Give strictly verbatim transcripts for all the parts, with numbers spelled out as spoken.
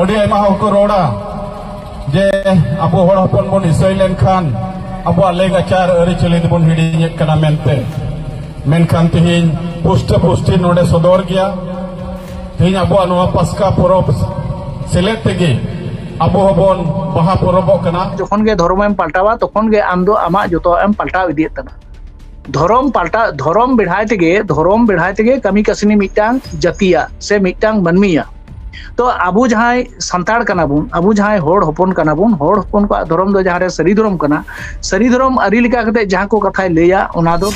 ᱟᱹᱰᱤ ᱟᱭᱢᱟ ᱦᱚᱲ ᱠᱚ ᱨᱚᱲᱟ ᱡᱮ ᱟᱵᱚ ᱦᱚᱲ ᱦᱚᱯᱚᱱ ᱵᱚᱱ ᱤᱥᱟᱹᱭ ᱞᱮᱱᱠᱷᱟᱱ ᱟᱵᱚᱣᱟᱜ ᱞᱮᱜᱟᱪᱟᱨ ᱟᱹᱨᱤᱪᱟᱹᱞᱤ ᱫᱚᱵᱚᱱ ᱦᱤᱲᱤᱧᱮᱫ ᱠᱟᱱᱟ ᱢᱮᱱᱛᱮ᱾ ᱢᱮᱱᱠᱷᱟᱱ ᱛᱮᱦᱮᱧ ᱯᱩᱥᱴᱟᱹ ᱯᱩᱥᱴᱤ ᱱᱚᱰᱮ ᱥᱚᱫᱚᱨ ᱜᱮᱭᱟ᱾ ᱛᱮᱦᱮᱧ ᱟᱵᱚᱣᱟᱜ ᱱᱚᱣᱟ ᱯᱟᱥᱠᱟ ᱯᱚᱨᱚᱵᱽ ᱥᱮᱞᱮᱫ ᱛᱮᱜᱮ ᱟᱵᱚ ᱦᱚᱸᱵᱚᱱ ᱵᱟᱦᱟ ᱯᱚᱨᱚᱵᱚᱜ ᱠᱟᱱᱟ᱾ ᱡᱚᱠᱷᱚᱱ ᱜᱮ ᱫᱷᱚᱨᱚᱢᱮᱢ ᱯᱟᱞᱴᱟᱣᱟ, ᱛᱚᱠᱷᱚᱱ ᱜᱮ ᱟᱢ ᱫᱚ ᱟᱢᱟᱜ ᱡᱚᱛᱚᱣᱟᱜ ᱮᱢ ᱯᱟᱞᱴᱟᱣ ᱤᱫᱤᱭᱮᱫ ᱛᱟᱢᱟ᱾ ᱫᱷᱚᱨᱚᱢ ᱯᱟᱞᱴᱟᱣ, ᱫᱷᱚᱨᱚᱢ ᱵᱮᱲᱦᱟᱭ ᱛᱮᱜᱮ, ᱫᱷᱚᱨᱚᱢ ᱵᱮᱲᱦᱟᱭ ᱛᱮᱜᱮ ᱠᱟᱹᱢᱤ ᱠᱟᱹᱥᱱᱤ ᱢᱤᱫᱴᱟᱝ ᱡᱟᱹᱛᱤᱭᱟᱜ ᱥᱮ ᱢᱤᱫᱴᱟᱝ ᱢᱟᱹᱱᱢᱤᱭᱟᱜ᱾ ᱛᱚ ᱟᱵᱚ ᱡᱟᱦᱟᱸᱭ ᱥᱟᱱᱛᱟᱲ ᱠᱟᱱᱟ ᱵᱚᱱ, ᱟᱵᱚ ᱡᱟᱦᱟᱸᱭ ᱦᱚᱲ ᱦᱚᱯᱚᱱ ᱠᱟᱱᱟ ᱵᱚᱱ, ᱦᱚᱲ ᱦᱚᱯᱚᱱ ᱠᱚᱣᱟᱜ ᱫᱷᱚᱨᱚᱢ ᱫᱚ ᱡᱟᱦᱟᱸ ᱨᱮ ᱥᱟᱹᱨᱤ ᱫᱷᱚᱨᱚᱢ ᱠᱟᱱᱟ, ᱥᱟᱹᱨᱤ ᱫᱷᱚᱨᱚᱢ ᱟᱹᱨᱤ ᱞᱮᱠᱟ ᱠᱟᱛᱮ ᱡᱟᱦᱟᱸ ᱠᱚ ᱠᱟᱛᱷᱟᱭ ᱞᱟᱹᱭᱟ, ᱚᱱᱟ ᱫᱚ᱾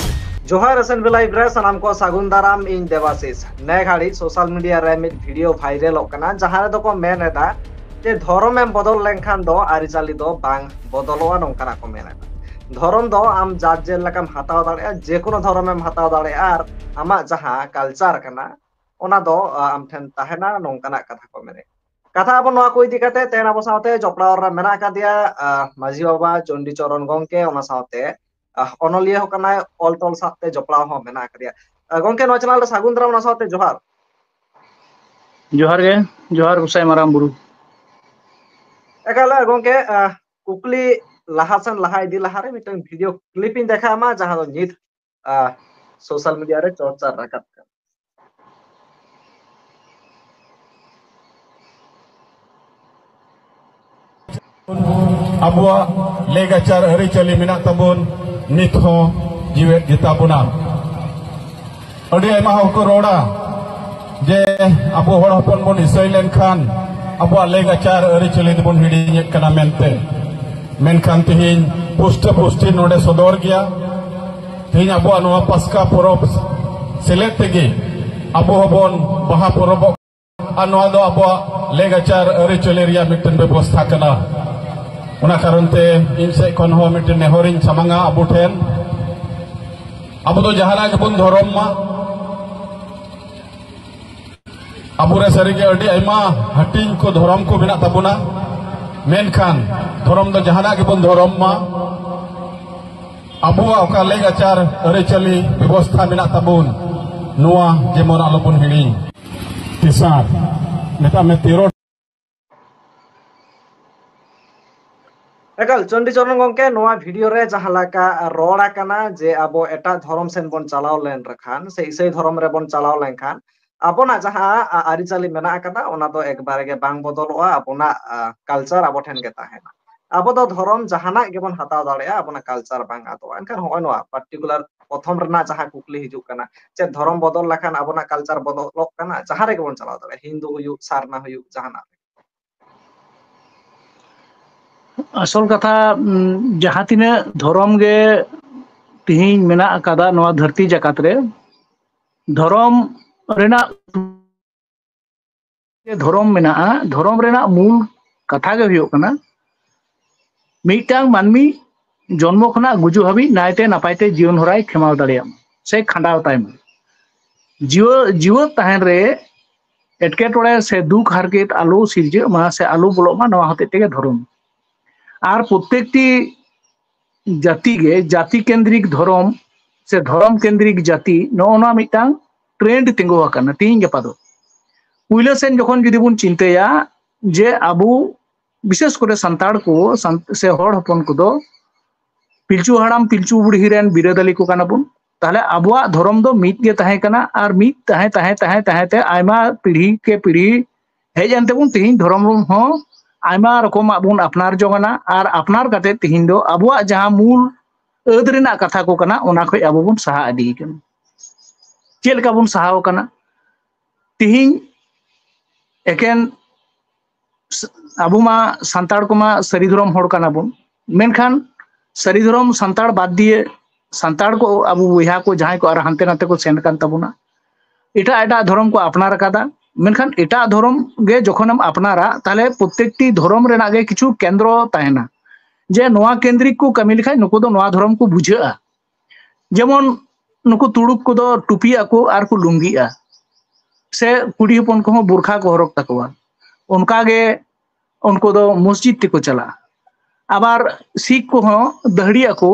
ᱡᱚᱦᱟᱨ ᱮᱥ ᱮᱱ ᱵᱤ ᱞᱟᱭᱤᱵᱷ ᱨᱮ ᱥᱟᱱᱟᱢ ᱠᱚ ᱥᱟᱹᱜᱩᱱ ᱫᱟᱨᱟᱢ, ᱤᱧ ᱫᱮᱵᱟᱥᱤᱥ᱾ ᱱᱮ ᱜᱷᱟᱹᱲᱤᱡ ᱥᱳᱥᱟᱞ ᱢᱤᱰᱤᱭᱟ ᱨᱮ ᱢᱤᱫ ᱵᱷᱤᱰᱤᱭᱳ ᱵᱷᱟᱭᱨᱟᱞᱚᱜ ᱠᱟᱱᱟ, ᱡᱟᱦᱟᱸ ᱨᱮᱫᱚ ᱠᱚ ᱢᱮᱱ ᱮᱫᱟ ᱡᱮ ᱫᱷᱚᱨᱚᱢ ᱮᱢ ᱵᱚᱫᱚᱞ ᱞᱮᱱᱠᱷᱟᱱ ᱫᱚ ᱟᱹᱨᱤᱪᱟᱹᱞᱤ ᱫᱚ ᱵᱟᱝ ᱵᱚᱫᱚᱞᱚᱜᱼᱟ, ᱱᱚᱝᱠᱟᱱᱟᱜ ᱠᱚ ᱢᱮᱱ ᱮᱫᱟ᱾ ᱫᱷᱚᱨᱚᱢ ᱫᱚ ᱟᱢ ᱡᱟᱨ ᱡᱮᱨ ᱞᱮᱠᱟᱢ ᱦᱟᱛᱟᱣ ᱫᱟᱲᱮᱭᱟᱜᱼᱟ, ᱡᱮ ᱠᱳᱱᱳ ᱫᱷᱚᱨᱚᱢ ᱮᱢ ᱦᱟᱛᱟᱣ ᱫᱟᱲᱮᱭᱟᱜᱼᱟ, ᱟᱨ ᱟᱢᱟᱜ ᱡᱟᱦᱟᱸ ᱠᱟᱞᱪᱟᱨ ᱠᱟᱱᱟ, ᱚᱱᱟ ᱫᱚ, ᱟ, ᱟᱢ ᱴᱷᱮᱱ ᱛᱟᱦᱮᱱᱟ, ᱱᱚᱝᱠᱟᱱᱟᱜ ᱠᱟᱛᱷᱟ ᱠᱚ ᱢᱮᱱᱮᱫ᱾ ᱠᱟᱛᱷᱟ ᱟᱵᱚ ᱱᱚᱣᱟ ᱠᱚ ᱤᱫᱤ ᱠᱟᱛᱮ ᱛᱮᱦᱮᱧ ᱟᱵᱚ ᱥᱟᱶᱛᱮ ᱡᱚᱯᱲᱟᱣ ᱨᱮ ᱢᱮᱱᱟᱜ ᱟᱠᱟᱫᱮᱭᱟ, ᱟ, ᱢᱟᱹᱡᱷᱤ ᱵᱟᱵᱟ ᱪᱚᱱᱰᱤ ᱪᱚᱨᱚᱱ ᱜᱚᱝᱠᱮ, ᱚᱱᱟ ᱥᱟᱶᱛᱮ, ᱟ, ᱚᱱᱚᱞᱤᱭᱟᱹ ᱦᱚᱸ ᱠᱟᱱᱟᱭ, ᱚᱞ ᱛᱚᱞ ᱥᱟᱶᱛᱮ ᱡᱚᱯᱲᱟᱣ ᱦᱚᱸ ᱢᱮᱱᱟᱜ ᱟᱠᱟᱫᱮᱭᱟ᱾ ᱟ, ᱜᱚᱝᱠᱮ, ᱱᱚᱣᱟ ᱪᱮᱱᱮᱞ ᱨᱮ ᱥᱟᱹᱜᱩᱱ ᱫᱟᱨᱟᱢ, ᱚᱱᱟ ᱥᱟᱶᱛᱮ ᱡᱚᱦᱟᱨ᱾ ᱡᱚᱦᱟᱨ ᱜᱮ, ᱡᱚᱦᱟᱨ ᱜᱚᱸᱥᱟᱭ ᱢᱟᱨᱟᱝ ᱵᱩᱨᱩ᱾ ᱮᱠᱟᱞ ᱜᱚᱝᱠᱮ, ᱟ, ᱠᱩᱠᱞᱤ ᱞᱟᱦᱟ ᱥᱮᱱ ᱞᱟᱦᱟ ᱤᱫᱤ ᱞᱟᱦᱟᱨᱮ ᱢᱤᱫᱴᱟᱝ ᱵᱷᱤᱰᱤᱭᱳ ᱠᱞᱤᱯ ᱤᱧ ᱫᱮᱠᱷᱟᱣ ᱟᱢᱟ, ᱡᱟᱦᱟᱸ ᱫᱚ ᱱᱤᱛ, ᱟ, ᱥᱳᱥᱟᱞ ᱢᱤᱰᱤᱭᱟ ᱨᱮ ᱪᱚᱨᱪᱟ ᱨᱟᱠᱟᱵ ᱠᱟᱱᱟ᱾ ᱟᱵᱚᱣᱟᱜ ᱞᱮᱜᱟᱪᱟᱨ ᱟᱹᱨᱤᱪᱟᱹᱞᱤ ᱢᱮᱱᱟᱜ ᱛᱟᱵᱚᱱ, ᱱᱤᱛ ᱦᱚᱸ ᱡᱤᱣᱮᱫ ᱜᱮᱛᱟ ᱵᱚᱱᱟ᱾ ᱟᱹᱰᱤ ᱟᱭᱢᱟ ᱦᱚᱲ ᱠᱚ ᱨᱚᱲᱟ ᱡᱮ ᱟᱵᱚ ᱦᱚᱲ ᱦᱚᱯᱚᱱ ᱵᱚᱱ ᱤᱥᱟᱹᱭ ᱞᱮᱱᱠᱷᱟᱱ ᱟᱵᱚᱣᱟᱜ ᱞᱮᱜᱟᱪᱟᱨ ᱟᱹᱨᱤᱪᱟᱹᱞᱤ ᱫᱚᱵᱚᱱ ᱦᱤᱲᱤᱧᱮᱫ ᱠᱟᱱᱟ ᱢᱮᱱᱛᱮ᱾ ᱢᱮᱱᱠᱷᱟᱱ ᱛᱮᱦᱮᱧ ᱯᱩᱥᱴᱟᱹ ᱯᱩᱥᱴᱤ ᱱᱚᱰᱮ ᱥᱚᱫᱚᱨ ᱜᱮᱭᱟ᱾ ᱛᱮᱦᱮᱧ ᱟᱵᱚᱣᱟᱜ ᱱᱚᱣᱟ ᱯᱟᱥᱠᱟ ᱯᱚᱨᱚᱵᱽ ᱥᱮᱞᱮᱫ ᱛᱮᱜᱮ ᱟᱵᱚ ᱦᱚᱸᱵᱚᱱ ᱵᱟᱦᱟ ᱯᱚᱨᱚᱵᱚᱜ, ᱟᱨ ᱱᱚᱣᱟ ᱫᱚ ᱟᱵᱚᱣᱟᱜ ᱞᱮᱜᱟᱪᱟᱨ ᱟᱹᱨᱤᱪᱟᱹᱞᱤ ᱨᱮᱭᱟᱜ ᱢᱤᱫᱴᱮᱱ ᱵᱮᱵᱚᱥᱛᱷᱟ ᱠᱟᱱᱟ᱾ ᱚᱱᱟ ᱠᱟᱨᱚᱱ ᱛᱮ ᱤᱧ ᱥᱮᱫ ᱠᱷᱚᱱ ᱦᱚᱸ ᱢᱤᱫᱴᱮᱱ ᱱᱮᱦᱚᱨᱤᱧ ᱥᱟᱢᱟᱝᱟ ᱟᱵᱚ ᱴᱷᱮᱱ, ᱟᱵᱚ ᱫᱚ ᱡᱟᱦᱟᱱᱟᱜ ᱜᱮᱵᱚᱱ ᱫᱷᱚᱨᱚᱢ ᱢᱟ, ᱟᱵᱚᱨᱮ ᱥᱟᱹᱨᱤᱜᱮ ᱟᱹᱰᱤ ᱟᱭᱢᱟ ᱦᱟᱹᱴᱤᱧ ᱠᱚ ᱫᱷᱚᱨᱚᱢ ᱠᱚ ᱢᱮᱱᱟᱜ ᱛᱟᱵᱚᱱᱟ, ᱢᱮᱱᱠᱷᱟᱱ ᱫᱷᱚᱨᱚᱢ ᱫᱚ ᱡᱟᱦᱟᱱᱟᱜ ᱜᱮᱵᱚᱱ ᱫᱷᱚᱨᱚᱢ ᱢᱟ, ᱟᱵᱚᱣᱟᱜ ᱚᱠᱟ ᱞᱮᱜᱟᱪᱟᱨ ᱟᱹᱨᱤᱪᱟᱹᱞᱤ ᱵᱮᱵᱚᱥᱛᱷᱟ ᱢᱮᱱᱟᱜ ᱛᱟᱵᱚᱱ, ᱱᱚᱣᱟ ᱡᱮᱢᱚᱱ ᱟᱞᱚᱵᱚᱱ ᱦᱤᱲᱤᱧ᱾ ᱛᱮᱥᱟᱨ, ᱢᱮᱛᱟᱜ ᱢᱮ ᱛᱮᱨᱚ ᱮᱠᱟᱞ, ᱪᱚᱱᱰᱤᱪᱚᱨᱚᱱ ᱜᱚᱝᱠᱮ, ᱱᱚᱣᱟ ᱵᱷᱤᱰᱤᱭᱳ ᱨᱮ ᱡᱟᱦᱟᱸ ᱞᱮᱠᱟ ᱨᱚᱲ ᱟᱠᱟᱱᱟ ᱡᱮ ᱟᱵᱚ ᱮᱴᱟᱜ ᱫᱷᱚᱨᱚᱢ ᱥᱮᱱ ᱵᱚᱱ ᱪᱟᱞᱟᱣ ᱞᱮᱱ ᱠᱷᱟᱱ ᱥᱮ ᱤᱥᱟᱹᱭ ᱫᱷᱚᱨᱚᱢ ᱨᱮᱵᱚᱱ ᱪᱟᱞᱟᱣ ᱞᱮᱱᱠᱷᱟᱱ ᱟᱵᱚᱱᱟᱜ ᱡᱟᱦᱟᱸ ᱟ-, ᱟᱹᱨᱤᱪᱟᱹᱞᱤ ᱢᱮᱱᱟᱜ ᱟᱠᱟᱫᱟ, ᱚᱱᱟ ᱫᱚ ᱮᱠᱵᱟᱨᱮ ᱜᱮ ᱵᱟᱝ ᱵᱚᱫᱚᱞᱚᱜᱼᱟ᱾ ᱟᱵᱚᱱᱟᱜ, ᱟ, ᱠᱟᱞᱪᱟᱨ ᱟᱵᱚ ᱴᱷᱮᱱ ᱜᱮ ᱛᱟᱦᱮᱱᱟ᱾ ᱟᱵᱚ ᱫᱚ ᱫᱷᱚᱨᱚᱢ ᱡᱟᱦᱟᱱᱟᱜ ᱜᱮᱵᱚᱱ ᱦᱟᱛᱟᱣ ᱫᱟᱲᱮᱭᱟᱜᱼᱟ, ᱟᱵᱚᱱᱟᱜ ᱠᱟᱞᱪᱟᱨ ᱵᱟᱝ ᱟᱫᱚᱜᱼᱟ᱾ ᱮᱱᱠᱷᱟᱱ ᱱᱚᱜᱼᱚᱭ ᱱᱚᱣᱟ ᱯᱟᱨᱴᱤᱠᱩᱞᱟᱨ ᱯᱨᱚᱛᱷᱚᱢ ᱨᱮᱱᱟᱜ ᱡᱟᱦᱟᱸ ᱠᱩᱠᱞᱤ ᱦᱤᱡᱩᱜ ᱠᱟᱱᱟ, ᱪᱮᱫ ᱫᱷᱚᱨᱚᱢ ᱵᱚᱫᱚᱞ ᱞᱮᱠᱷᱟᱱ ᱟᱵᱚᱱᱟᱜ ᱠᱟᱞᱪᱟᱨ ᱵᱚᱫᱚᱞᱚᱜ ᱠᱟᱱᱟ? ᱡᱟᱦᱟᱸ ᱨᱮᱜᱮ ᱵᱚᱱ ᱪᱟᱞᱟᱣ ᱫᱟᱲᱮᱭᱟᱜᱼᱟ, ᱦᱤᱱᱫᱩ ᱦᱩᱭᱩᱜ, ᱥᱟᱨᱱᱟ ᱦᱩᱭᱩᱜ, ᱡᱟᱦᱟᱱᱟᱜ᱾ ᱟᱥᱚᱞ ᱠᱟᱛᱷᱟ, ᱩᱢ, ᱡᱟᱦᱟᱸ ᱛᱤᱱᱟᱹᱜ ᱫᱷᱚᱨᱚᱢ ᱜᱮ ᱛᱤᱦᱤᱧ ᱢᱮᱱᱟᱜ ᱟᱠᱟᱫᱟ ᱱᱚᱣᱟ ᱫᱷᱟᱹᱨᱛᱤ ᱡᱟᱠᱟᱛ ᱨᱮ, ᱫᱷᱚᱨᱚᱢ ᱨᱮᱱᱟᱜ ᱫᱷᱚᱨᱚᱢ ᱢᱮᱱᱟᱜᱼᱟ, ᱫᱷᱚᱨᱚᱢ ᱨᱮᱱᱟᱜ ᱢᱩᱞ ᱠᱟᱛᱷᱟ ᱜᱮ ᱦᱩᱭᱩᱜ ᱠᱟᱱᱟ ᱢᱤᱫᱴᱟᱝ ᱢᱟᱹᱱᱢᱤ ᱡᱚᱱᱢᱚ ᱠᱷᱚᱱᱟᱜ ᱜᱩᱡᱩᱜ ᱦᱟᱹᱵᱤᱡ ᱱᱟᱭᱛᱮ ᱱᱟᱯᱟᱭ ᱛᱮ ᱡᱤᱭᱚᱱ ᱦᱚᱨᱟᱭ ᱠᱷᱮᱢᱟᱣ ᱫᱟᱲᱮᱭᱟᱜ ᱢᱟ ᱥᱮ ᱠᱷᱟᱸᱰᱟᱣ ᱛᱟᱭ ᱢᱟ᱾ ᱡᱤᱣᱮᱫ ᱡᱤᱣᱮᱫ ᱛᱟᱦᱮᱱ ᱨᱮ ᱮᱴᱠᱮᱴᱚᱬᱮ ᱥᱮ ᱫᱩᱠ ᱦᱟᱨᱠᱮᱛ ᱟᱞᱚ ᱥᱤᱨᱡᱟᱹᱜ ᱢᱟ ᱥᱮ ᱟᱞᱚ ᱵᱚᱞᱚᱜ ᱢᱟ, ᱱᱚᱣᱟ ᱦᱚᱛᱮᱡ ᱛᱮᱜᱮ ᱫᱷᱚᱨᱚᱢ᱾ ᱟᱨ ᱯᱨᱚᱛᱮᱠᱴᱤ ᱡᱟᱹᱛᱤ ᱜᱮ ᱡᱟᱹᱛᱤ ᱠᱮᱱᱫᱨᱤᱠ ᱫᱷᱚᱨᱚᱢ ᱥᱮ ᱫᱷᱚᱨᱚᱢ ᱠᱮᱱᱫᱨᱤᱠ ᱡᱟᱹᱛᱤ, ᱱᱚᱜᱼᱚ ᱱᱚᱣᱟ ᱢᱤᱫᱴᱟᱝ ᱴᱨᱮᱱᱰ ᱛᱤᱸᱜᱩ ᱟᱠᱟᱱᱟ ᱛᱤᱦᱤᱧ ᱜᱟᱯᱟ ᱫᱚ᱾ ᱯᱩᱭᱞᱟᱹ ᱥᱮᱱ ᱡᱚᱠᱷᱚᱱ ᱡᱩᱫᱤ ᱵᱚᱱ ᱪᱤᱱᱛᱟᱹᱭᱟ ᱡᱮ ᱟᱵᱚ ᱵᱤᱥᱮᱥ ᱠᱚᱨᱮ ᱥᱟᱱᱛᱟᱲ ᱠᱚ ᱥᱟᱱ- ᱥᱮ ᱦᱚᱲ ᱦᱚᱯᱚᱱ ᱠᱚᱫᱚ ᱯᱤᱞᱪᱩ ᱦᱟᱲᱟᱢ ᱯᱤᱞᱪᱩ ᱵᱩᱲᱦᱤ ᱨᱮᱱ ᱵᱤᱨᱟᱹᱫᱟᱹᱞᱤ ᱠᱚ ᱠᱟᱱᱟ ᱵᱚᱱ, ᱛᱟᱦᱞᱮ ᱟᱵᱚᱣᱟᱜ ᱫᱷᱚᱨᱚᱢ ᱫᱚ ᱢᱤᱫ ᱜᱮ ᱛᱟᱦᱮᱸ ᱠᱟᱱᱟ᱾ ᱟᱨ ᱢᱤᱫ ᱛᱟᱦᱮᱸ ᱛᱟᱦᱮᱸ ᱛᱟᱦᱮᱸ ᱛᱟᱦᱮᱸ ᱛᱮ ᱟᱭᱢᱟ ᱯᱤᱲᱦᱤ ᱠᱮ ᱯᱤᱲᱦᱤ ᱦᱮᱡ ᱮᱱ ᱛᱮᱵᱚᱱ ᱛᱮᱦᱮᱧ ᱫᱷᱚᱨᱚᱢ ᱦᱚᱸ ᱟᱭᱢᱟ ᱨᱚᱠᱚᱢᱟᱜ ᱵᱚᱱ ᱟᱯᱱᱟᱨ ᱡᱚᱝ ᱟᱱᱟ᱾ ᱟᱨ ᱟᱯᱱᱟᱨ ᱠᱟᱛᱮ ᱛᱮᱦᱮᱧ ᱫᱚ ᱟᱵᱚᱣᱟᱜ ᱡᱟᱦᱟᱸ ᱢᱩᱞ ᱟᱹᱫ ᱨᱮᱱᱟᱜ ᱠᱟᱛᱷᱟ ᱠᱚ ᱠᱟᱱᱟ, ᱚᱱᱟ ᱠᱷᱚᱱ ᱟᱵᱚ ᱵᱚᱱ ᱥᱟᱦᱟ ᱤᱫᱤ ᱠᱟᱱᱟ᱾ ᱪᱮᱫ ᱞᱮᱠᱟ ᱵᱚᱱ ᱥᱟᱦᱟᱣ ᱠᱟᱱᱟ? ᱛᱮᱦᱮᱧ ᱮᱠᱮᱱ ᱟᱵᱚ ᱢᱟ ᱥᱟᱱᱛᱟᱲ ᱠᱚᱢᱟ ᱥᱟᱹᱨᱤ ᱫᱷᱚᱨᱚᱢ ᱦᱚᱲ ᱠᱟᱱᱟ ᱵᱚᱱ, ᱢᱮᱱᱠᱷᱟᱱ ᱥᱟᱹᱨᱤ ᱫᱷᱚᱨᱚᱢ ᱥᱟᱱᱛᱟᱲ ᱵᱟᱫ ᱫᱤᱭᱮ ᱥᱟᱱᱛᱟᱲ ᱠᱚ ᱟᱵᱚ ᱵᱚᱭᱦᱟ ᱠᱚ ᱡᱟᱦᱟᱸᱭ ᱠᱚ ᱟᱨ ᱦᱟᱱᱛᱮ ᱱᱟᱛᱮ ᱠᱚ ᱥᱮᱱ ᱠᱟᱱ ᱛᱟᱵᱚᱱᱟ, ᱮᱴᱟᱜ ᱮᱴᱟᱜ ᱫᱷᱚᱨᱚᱢ ᱠᱚ ᱟᱯᱱᱟᱨ ᱟᱠᱟᱫᱟ᱾ ᱢᱮᱱᱠᱷᱟᱱ ᱮᱴᱟᱜ ᱫᱷᱚᱨᱚᱢ ᱜᱮ ᱡᱚᱠᱷᱚᱱᱮᱢ ᱟᱯᱱᱟᱨᱟ, ᱛᱟᱦᱞᱮ ᱯᱨᱚᱛᱮᱠᱴᱤ ᱫᱷᱚᱨᱚᱢ ᱨᱮᱱᱟᱜ ᱜᱮ ᱠᱤᱪᱷᱩ ᱠᱮᱱᱫᱨᱚ ᱛᱟᱦᱮᱱᱟ᱾ ᱡᱮ ᱱᱚᱣᱟ ᱠᱮᱱᱫᱨᱤᱠ ᱠᱚ ᱠᱟᱹᱢᱤ ᱞᱮᱠᱷᱟᱡ ᱱᱩᱠᱩ ᱫᱚ ᱱᱚᱣᱟ ᱫᱷᱚᱨᱚᱢ ᱠᱚ ᱵᱩᱡᱷᱟᱹᱜᱼᱟ᱾ ᱡᱮᱢᱚᱱ ᱱᱩᱠᱩ ᱛᱩᱲᱩᱠ ᱠᱚᱫᱚ ᱴᱩᱯᱤᱭᱟᱜ ᱠᱚ ᱟᱨ ᱠᱚ ᱞᱩᱝᱜᱤᱜᱼᱟ, ᱥᱮ ᱠᱩᱲᱤ ᱦᱚᱯᱚᱱ ᱠᱚᱦᱚᱸ ᱵᱩᱨᱠᱷᱟ ᱠᱚ ᱦᱚᱨᱚᱜ ᱛᱟᱠᱚᱣᱟ᱾ ᱚᱱᱠᱟᱜᱮ ᱩᱱᱠᱩ ᱫᱚ ᱢᱚᱥᱡᱤᱫ ᱛᱮᱠᱚ ᱪᱟᱞᱟᱜᱼᱟ᱾ ᱟᱵᱟᱨ ᱥᱤᱠᱷ ᱠᱚᱦᱚᱸ ᱫᱟᱹᱦᱲᱤᱜ ᱟᱠᱚ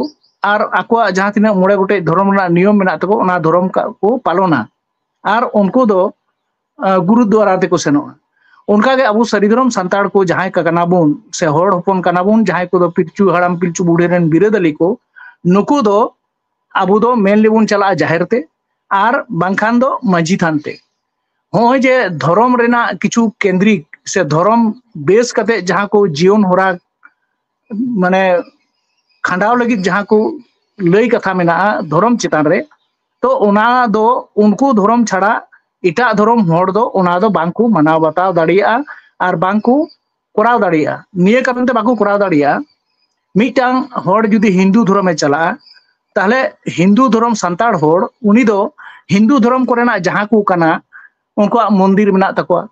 ᱟᱨ ᱟᱠᱚᱣᱟᱜ ᱡᱟᱦᱟᱸ ᱛᱤᱱᱟᱹᱜ ᱢᱚᱬᱮ ᱜᱚᱴᱮᱡ ᱫᱷᱚᱨᱚᱢ ᱨᱮᱱᱟᱜ ᱱᱤᱭᱚᱢ ᱢᱮᱱᱟᱜ ᱛᱟᱠᱚ, ᱚᱱᱟ ᱫᱷᱚᱨᱚᱢ ᱠᱚ ᱯᱟᱞᱚᱱᱟ᱾ ᱟᱨ ᱩᱱᱠᱩ ᱫᱚ ᱜᱩᱨᱩᱫᱩᱣᱟᱨᱟ ᱛᱮᱠᱚ ᱥᱮᱱᱚᱜᱼᱟ᱾ ᱚᱱᱠᱟᱜᱮ ᱟᱵᱚ ᱥᱟᱹᱨᱤ ᱫᱷᱚᱨᱚᱢ ᱥᱟᱱᱛᱟᱲ ᱠᱚ ᱡᱟᱦᱟᱸᱭ ᱠᱟ-, ᱠᱟᱱᱟ ᱵᱚᱱ, ᱥᱮ ᱦᱚᱲ ᱦᱚᱯᱚᱱ ᱠᱟᱱᱟ ᱵᱚᱱ, ᱡᱟᱦᱟᱸᱭ ᱠᱚᱫᱚ ᱯᱤᱞᱪᱩ ᱦᱟᱲᱟᱢ ᱯᱤᱞᱪᱩ ᱵᱩᱲᱦᱤ ᱨᱮᱱ ᱵᱤᱨᱟᱹᱫᱟᱹᱞᱤ ᱠᱚ, ᱱᱩᱠᱩ ᱫᱚ ᱟᱵᱚ ᱫᱚ ᱢᱮᱱ ᱞᱮᱵᱚᱱ ᱪᱟᱞᱟᱜᱼᱟ ᱡᱟᱦᱮᱨ ᱛᱮ, ᱟᱨ ᱵᱟᱝᱠᱷᱟᱱ ᱫᱚ ᱢᱟᱹᱡᱷᱤ ᱛᱷᱟᱱ ᱛᱮ᱾ ᱦᱚᱸᱜᱼᱚᱭ ᱡᱮ ᱫᱷᱚᱨᱚᱢ ᱨᱮᱱᱟᱜ ᱠᱤᱪᱷᱩ ᱠᱮᱱᱫᱨᱤᱠ ᱥᱮ ᱫᱷᱚᱨᱚᱢ ᱵᱮᱥ ᱠᱟᱛᱮ ᱡᱟᱦᱟᱸ ᱠᱚ ᱡᱤᱭᱚᱱ ᱦᱚᱨᱟ ᱢᱟᱱᱮ ᱠᱷᱟᱸᱰᱟᱣ ᱞᱟᱹᱜᱤᱫ ᱡᱟᱦᱟᱸ ᱠᱚ ᱞᱟᱹᱭ ᱠᱟᱛᱷᱟ ᱢᱮᱱᱟᱜᱼᱟ ᱫᱷᱚᱨᱚᱢ ᱪᱮᱛᱟᱱ ᱨᱮ, ᱛᱚ ᱚᱱᱟ ᱫᱚ ᱩᱱᱠᱩ ᱫᱷᱚᱨᱚᱢ ᱪᱷᱟᱲᱟ ᱮᱴᱟᱜ ᱫᱷᱚᱨᱚᱢ ᱦᱚᱲ ᱫᱚ ᱚᱱᱟ ᱫᱚ ᱵᱟᱝ ᱠᱚ ᱢᱟᱱᱟᱣ ᱵᱟᱛᱟᱣ ᱫᱟᱲᱮᱭᱟᱜᱼᱟ ᱟᱨ ᱵᱟᱝ ᱠᱚ ᱠᱚᱨᱟᱣ ᱫᱟᱲᱮᱭᱟᱜᱼᱟ᱾ ᱱᱤᱭᱟᱹ ᱠᱟᱨᱚᱱ ᱛᱮ ᱵᱟᱠᱚ ᱠᱚᱨᱟᱣ ᱫᱟᱲᱮᱭᱟᱜᱼᱟ, ᱢᱤᱫᱴᱟᱝ ᱦᱚᱲ ᱡᱩᱫᱤ ᱦᱤᱱᱫᱩ ᱫᱷᱚᱨᱚᱢᱮ ᱪᱟᱞᱟᱜᱼᱟ, ᱛᱟᱦᱞᱮ ᱦᱤᱱᱫᱩ ᱫᱷᱚᱨᱚᱢ ᱥᱟᱱᱛᱟᱲ ᱦᱚᱲ ᱩᱱᱤ ᱫᱚ ᱦᱤᱱᱫᱩ ᱫᱷᱚᱨᱚᱢ ᱠᱚᱨᱮᱱᱟᱜ ᱡᱟᱦᱟᱸ ᱠᱚ ᱠᱟᱱᱟ, ᱩᱱᱠᱩᱣᱟᱜ ᱢᱚᱱᱫᱤᱨ ᱢᱮᱱᱟᱜ ᱛᱟᱠᱚᱣᱟ,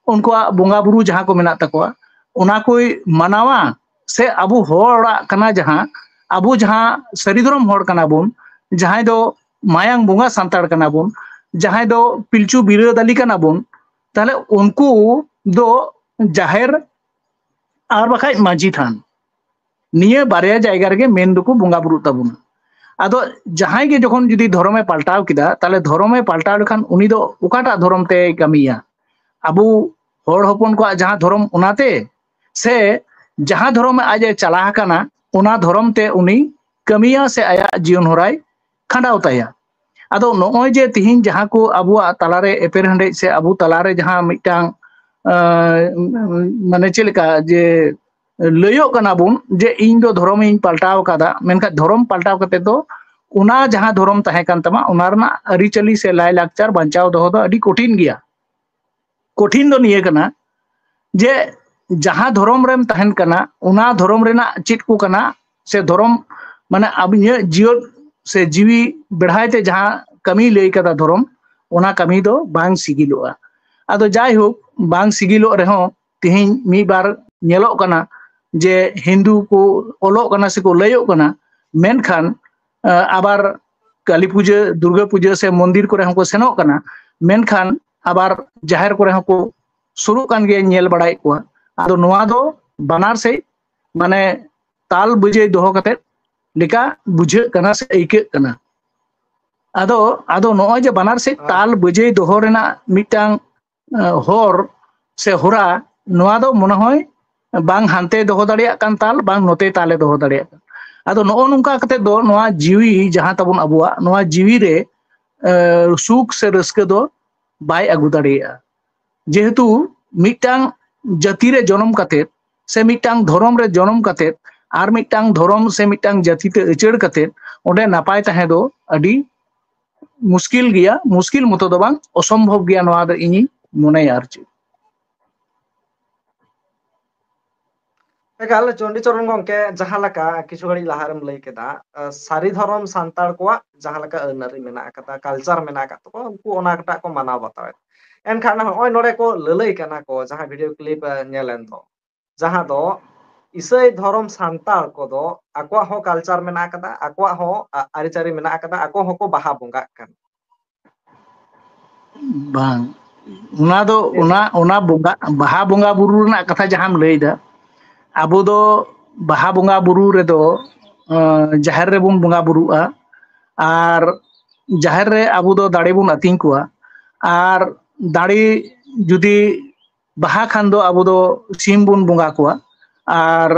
ᱩᱱᱠᱩᱣᱟᱜ ᱵᱚᱸᱜᱟ ᱵᱩᱨᱩ ᱡᱟᱦᱟᱸ ᱠᱚ ᱢᱮᱱᱟᱜ ᱛᱟᱠᱚᱣᱟ, ᱚᱱᱟ ᱠᱚᱭ ᱢᱟᱱᱟᱣᱟ, ᱥᱮ ᱟᱵᱚ ᱦᱚᱲᱟᱜ ᱠᱟᱱᱟ ᱡᱟᱦᱟᱸ, ᱟᱵᱚ ᱡᱟᱦᱟᱸ ᱥᱟᱹᱨᱤ ᱫᱷᱚᱨᱚᱢ ᱦᱚᱲ ᱠᱟᱱᱟ ᱵᱚᱱ, ᱡᱟᱦᱟᱸᱭ ᱫᱚ ᱢᱟᱭᱟᱝ ᱵᱚᱸᱜᱟ ᱥᱟᱱᱛᱟᱲ ᱠᱟᱱᱟ ᱵᱚᱱ, ᱡᱟᱦᱟᱸᱭ ᱫᱚ ᱯᱤᱞᱪᱩ ᱵᱤᱨᱟᱹᱫᱟᱹᱞᱤ ᱠᱟᱱᱟ ᱵᱚᱱ, ᱛᱟᱦᱞᱮ ᱩᱱᱠᱩ ᱫᱚ ᱡᱟᱦᱮᱨ ᱟᱨ ᱵᱟᱠᱷᱟᱡ ᱢᱟᱹᱡᱷᱤ ᱛᱷᱟᱱ, ᱱᱤᱭᱟᱹ ᱵᱟᱨᱭᱟ ᱡᱟᱭᱜᱟ ᱨᱮᱜᱮ ᱢᱮᱱ ᱫᱚᱠᱚ ᱵᱚᱸᱜᱟ ᱵᱩᱨᱩᱜ ᱛᱟᱵᱚᱱᱟ᱾ ᱟᱫᱚ ᱡᱟᱦᱟᱸᱭ ᱜᱮ ᱡᱚᱠᱷᱚᱱ ᱡᱩᱫᱤ ᱫᱷᱚᱨᱚᱢᱮ ᱯᱟᱞᱴᱟᱣ ᱠᱮᱫᱟ, ᱛᱟᱦᱞᱮ ᱫᱷᱚᱨᱚᱢᱮ ᱯᱟᱞᱴᱟᱣ ᱞᱮᱠᱷᱟᱱ ᱩᱱᱤ ᱫᱚ ᱚᱠᱟᱴᱟᱜ ᱫᱷᱚᱨᱚᱢ ᱛᱮᱭ ᱠᱟᱹᱢᱤᱭᱟ? ᱟᱵᱚ ᱦᱚᱲ ᱦᱚᱯᱚᱱ ᱠᱚᱣᱟᱜ ᱡᱟᱦᱟᱸ ᱫᱷᱚᱨᱚᱢ, ᱚᱱᱟᱛᱮ, ᱥᱮ ᱡᱟᱦᱟᱸ ᱫᱷᱚᱨᱚᱢ ᱟᱡ ᱮ ᱪᱟᱞᱟᱣ ᱟᱠᱟᱱᱟ, ᱚᱱᱟ ᱫᱷᱚᱨᱚᱢ ᱛᱮ ᱩᱱᱤ ᱠᱟᱹᱢᱤᱭᱟ ᱥᱮ ᱟᱭᱟᱜ ᱡᱤᱭᱚᱱ ᱦᱚᱨᱟᱭ ᱠᱷᱟᱸᱰᱟᱣ ᱛᱟᱭᱟ? ᱟᱫᱚ ᱱᱚᱜᱼᱚᱭ ᱡᱮ ᱛᱤᱦᱤᱧ ᱡᱟᱦᱟᱸ ᱠᱚ ᱟᱵᱚᱣᱟᱜ ᱛᱟᱞᱟᱨᱮ ᱮᱯᱮᱨᱦᱮᱸᱰᱮᱡ ᱥᱮ ᱟᱵᱚ ᱛᱟᱞᱟᱨᱮ ᱡᱟᱦᱟᱸ ᱢᱤᱫᱴᱟᱝ, ᱟᱸ, ᱢᱟᱱᱮ ᱪᱮᱫ ᱞᱮᱠᱟ ᱡᱮ ᱞᱟᱹᱭᱚᱜ ᱠᱟᱱᱟ ᱵᱚᱱ ᱡᱮ ᱤᱧ ᱫᱚ ᱫᱷᱚᱨᱚᱢᱤᱧ ᱯᱟᱞᱴᱟᱣ ᱟᱠᱟᱫᱟ, ᱢᱮᱱᱠᱷᱟᱱ ᱫᱷᱚᱨᱚᱢ ᱯᱟᱞᱴᱟᱣ ᱠᱟᱛᱮ ᱫᱚ ᱚᱱᱟ ᱡᱟᱦᱟᱸ ᱫᱷᱚᱨᱚᱢ ᱛᱟᱦᱮᱸ ᱠᱟᱱ ᱛᱟᱢᱟ, ᱚᱱᱟ ᱨᱮᱱᱟᱜ ᱟᱹᱨᱤᱪᱟᱹᱞᱤ ᱥᱮ ᱞᱟᱭᱼᱞᱟᱠᱪᱟᱨ ᱵᱟᱧᱪᱟᱣ ᱫᱚᱦᱚ ᱫᱚ ᱟᱹᱰᱤ ᱠᱚᱴᱷᱤᱱ ᱜᱮᱭᱟ᱾ ᱠᱚᱴᱷᱤᱱ ᱫᱚ ᱱᱤᱭᱟᱹ ᱠᱟᱱᱟ ᱡᱮ ᱡᱟᱦᱟᱸ ᱫᱷᱚᱨᱚᱢ ᱨᱮᱢ ᱛᱟᱦᱮᱱ ᱠᱟᱱᱟ, ᱚᱱᱟ ᱫᱷᱚᱨᱚᱢ ᱨᱮᱱᱟᱜ ᱪᱮᱫ ᱠᱚ ᱠᱟᱱᱟ, ᱥᱮ ᱫᱷᱚᱨᱚᱢ, ᱢᱟᱱᱮ, ᱟᱵ-, ᱤᱧᱟᱹᱜ ᱡᱤᱭᱚᱱ ᱥᱮ ᱡᱤᱣᱤ ᱵᱮᱲᱦᱟᱭ ᱛᱮ ᱡᱟᱦᱟᱸ ᱠᱟᱹᱢᱤ ᱞᱟᱹᱭ ᱠᱟᱫᱟ ᱫᱷᱚᱨᱚᱢ, ᱚᱱᱟ ᱠᱟᱹᱢᱤ ᱫᱚ ᱵᱟᱝ ᱥᱤᱜᱤᱞᱚᱜᱼᱟ᱾ ᱟᱫᱚ ᱡᱟᱭᱦᱳᱠ, ᱵᱟᱝ ᱥᱤᱜᱤᱞᱚᱜ ᱨᱮᱦᱚᱸ, ᱛᱮᱦᱮᱧ ᱢᱤᱫ ᱵᱟᱨ ᱧᱮᱞᱚᱜ ᱠᱟᱱᱟ ᱡᱮ ᱦᱤᱱᱫᱩ ᱠᱚ ᱚᱞᱚᱜ ᱠᱟᱱᱟ ᱥᱮᱠᱚ ᱞᱟᱹᱭᱚᱜ ᱠᱟᱱᱟ, ᱢᱮᱱᱠᱷᱟᱱ, ᱟᱸ, ᱟᱵᱟᱨ ᱠᱟᱹᱞᱤ ᱯᱩᱡᱟᱹ, ᱫᱩᱨᱜᱟᱹ ᱯᱩᱡᱟᱹ ᱥᱮ ᱢᱚᱱᱫᱤᱨ ᱠᱚᱨᱮ ᱦᱚᱸᱠᱚ ᱥᱮᱱᱚᱜ ᱠᱟᱱᱟ, ᱢᱮᱱᱠᱷᱟᱱ ᱟᱵᱟᱨ ᱡᱟᱦᱮᱨ ᱠᱚᱨᱮ ᱦᱚᱸᱠᱚ ᱥᱩᱨᱩᱜ ᱠᱟᱱ ᱜᱮᱭᱟ, ᱧᱮᱞ ᱵᱟᱲᱟᱭᱮᱫ ᱠᱚᱣᱟ᱾ ᱟᱫᱚ ᱱᱚᱣᱟ ᱫᱚ ᱵᱟᱱᱟᱨ ᱥᱮᱫ, ᱢᱟᱱᱮ, ᱛᱟᱞ ᱵᱟᱹᱡᱟᱹᱭ ᱫᱚᱦᱚ ᱠᱟᱛᱮᱫ ᱞᱮᱠᱟ ᱵᱩᱡᱷᱟᱹᱜ ᱠᱟᱱᱟ ᱥᱮ ᱟᱹᱭᱠᱟᱹᱜ ᱠᱟᱱᱟ᱾ ᱟᱫᱚ, ᱟᱫᱚ ᱱᱚᱜᱼᱚᱭ ᱡᱮ ᱵᱟᱱᱟᱨ ᱥᱮᱫ ᱦᱳᱭ᱾ ᱛᱟᱞ ᱵᱟᱹᱡᱟᱹᱭ ᱫᱚᱦᱚ ᱨᱮᱱᱟᱜ ᱢᱤᱫᱴᱟᱝ, ᱟᱸ, ᱦᱚᱨ ᱥᱮ ᱦᱚᱨᱟ, ᱱᱚᱣᱟ ᱫᱚ ᱢᱚᱱᱮ ᱦᱚᱭ ᱵᱟᱝ ᱦᱟᱱᱛᱮ ᱫᱚᱦᱚ ᱫᱟᱲᱮᱭᱟᱜ ᱠᱟᱱ ᱛᱟᱞ, ᱵᱟᱝ ᱱᱚᱛᱮ ᱛᱟᱞᱮ ᱫᱚᱦᱚ ᱫᱟᱲᱮᱭᱟᱜ ᱠᱟᱱ᱾ ᱟᱫᱚ ᱱᱚᱜᱼᱚ ᱱᱚᱝᱠᱟ ᱠᱟᱛᱮ ᱫᱚ ᱱᱚᱣᱟ ᱡᱤᱣᱤ ᱡᱟᱦᱟᱸ ᱛᱟᱵᱚᱱ ᱟᱵᱚᱣᱟᱜ, ᱱᱚᱣᱟ ᱡᱤᱣᱤ ᱨᱮ ᱮ, ᱥᱩᱠ ᱥᱮ ᱨᱟᱹᱥᱠᱟᱹ ᱫᱚ ᱵᱟᱭ ᱟᱹᱜᱩ ᱫᱟᱲᱮᱭᱟᱜᱼᱟ᱾ ᱡᱮᱦᱮᱛᱩ ᱢᱤᱫᱴᱟᱝ ᱡᱟᱹᱛᱤ ᱨᱮ ᱡᱚᱱᱚᱢ ᱠᱟᱛᱮ ᱥᱮ ᱢᱤᱫᱴᱟᱝ ᱫᱷᱚᱨᱚᱢ ᱨᱮ ᱡᱚᱱᱚᱢ ᱠᱟᱛᱮ ᱟᱨ ᱢᱤᱫᱴᱟᱝ ᱫᱷᱚᱨᱚᱢ ᱥᱮ ᱢᱤᱫᱴᱟᱝ ᱡᱟᱹᱛᱤ ᱛᱮ ᱟᱹᱪᱟᱹᱲ ᱠᱟᱛᱮ ᱚᱸᱰᱮ ᱱᱟᱯᱟᱭ ᱛᱟᱦᱮᱸ ᱫᱚ ᱟᱹᱰᱤ ᱢᱩᱥᱠᱤᱞ ᱜᱮᱭᱟ, ᱢᱩᱥᱠᱤᱞ ᱢᱚᱛᱚ ᱫᱚ ᱵᱟᱝ, ᱚᱥᱚᱢᱵᱷᱚᱵ ᱜᱮᱭᱟ, ᱱᱚᱣᱟ ᱫᱚ ᱤᱧᱤᱧ ᱢᱚᱱᱮᱭᱟ ᱟᱨ ᱪᱮᱫ᱾ ᱮᱠᱟᱞ, ᱪᱚᱱᱰᱤᱪᱚᱨᱚᱱ ᱜᱚᱢᱠᱮ, ᱡᱟᱦᱟᱸ ᱞᱮᱠᱟ ᱠᱤᱪᱷᱩ ᱜᱷᱟᱹᱲᱤᱡ ᱞᱟᱦᱟ ᱨᱮᱢ ᱞᱟᱹᱭ ᱠᱮᱫᱟ, ᱟ, ᱥᱟᱹᱨᱤ ᱫᱷᱚᱨᱚᱢ ᱥᱟᱱᱛᱟᱲ ᱠᱚᱣᱟᱜ ᱡᱟᱦᱟᱸ ᱞᱮᱠᱟ ᱟᱹᱱ ᱟᱹᱨᱤ ᱢᱮᱱᱟᱜ ᱟᱠᱟᱫᱟ, ᱠᱟᱞᱪᱟᱨ ᱢᱮᱱᱟᱜ ᱟᱠᱟᱫ ᱛᱟᱠᱚᱣᱟ, ᱩᱱᱠᱩ ᱚᱱᱟᱴᱟᱜ ᱠᱚ ᱢᱟᱱᱟᱣ ᱵᱟᱛᱟᱣᱮᱫ᱾ ᱮᱱᱠᱷᱟᱱ ᱱᱚᱜᱼᱚᱭ ᱱᱚᱰᱮ ᱠᱚ ᱞᱟᱹᱞᱟᱹᱭ ᱠᱟᱱᱟ ᱠᱚ, ᱡᱟᱦᱟᱸ ᱵᱷᱤᱰᱤᱭᱳ ᱠᱞᱤᱯ, ᱮ, ᱧᱮᱞ ᱮᱱ ᱫᱚ, ᱡᱟᱦᱟᱸ ᱫᱚ ᱤᱥᱟᱹᱭ ᱫᱷᱚᱨᱚᱢ ᱥᱟᱱᱛᱟᱲ ᱠᱚᱫᱚ ᱟᱠᱚᱣᱟᱜ ᱦᱚᱸ ᱠᱟᱞᱪᱟᱨ ᱢᱮᱱᱟᱜ ᱟᱠᱟᱫᱟ, ᱟᱠᱚᱣᱟᱜ ᱦᱚᱸ, ᱟ, ᱟᱹᱨᱤᱪᱟᱹᱞᱤ ᱢᱮᱱᱟᱜ ᱟᱠᱟᱫᱟ, ᱟᱠᱚ ᱦᱚᱸᱠᱚ ᱵᱟᱦᱟ ᱵᱚᱸᱜᱟᱜ ᱠᱟᱱᱟ᱾ ᱵᱟᱝ, ᱚᱱᱟ ᱫᱚ, ᱪᱮᱫ ᱚᱱᱟ, ᱞᱮᱠᱟ? ᱚᱱᱟ ᱵᱚᱸᱜᱟ, ᱵᱟᱦᱟ ᱵᱚᱸᱜᱟ ᱵᱩᱨᱩ ᱨᱮᱱᱟᱜ ᱠᱟᱛᱷᱟ ᱡᱟᱦᱟᱸᱢ ᱞᱟᱹᱭ ᱮᱫᱟ, ᱟᱵᱚ ᱫᱚ ᱵᱟᱦᱟ ᱵᱚᱸᱜᱟ ᱵᱩᱨᱩ ᱨᱮᱫᱚ, ᱟᱸ, ᱡᱟᱦᱮᱨ ᱨᱮᱵᱚᱱ ᱵᱚᱸᱜᱟ ᱵᱩᱨᱩᱜᱼᱟ, ᱟᱨ ᱡᱟᱦᱮᱨ ᱨᱮ ᱟᱵᱚ ᱫᱚ ᱫᱟᱲᱮ ᱵᱚᱱ ᱟᱹᱛᱤᱧ ᱠᱚᱣᱟ, ᱟᱨ ᱫᱟᱲᱮ ᱡᱩᱫᱤ ᱵᱟᱦᱟ ᱠᱷᱟᱱ ᱫᱚ ᱟᱵᱚ ᱫᱚ ᱥᱤᱢ ᱵᱚᱱ ᱵᱚᱸᱜᱟ ᱠᱚᱣᱟ, ᱟᱨ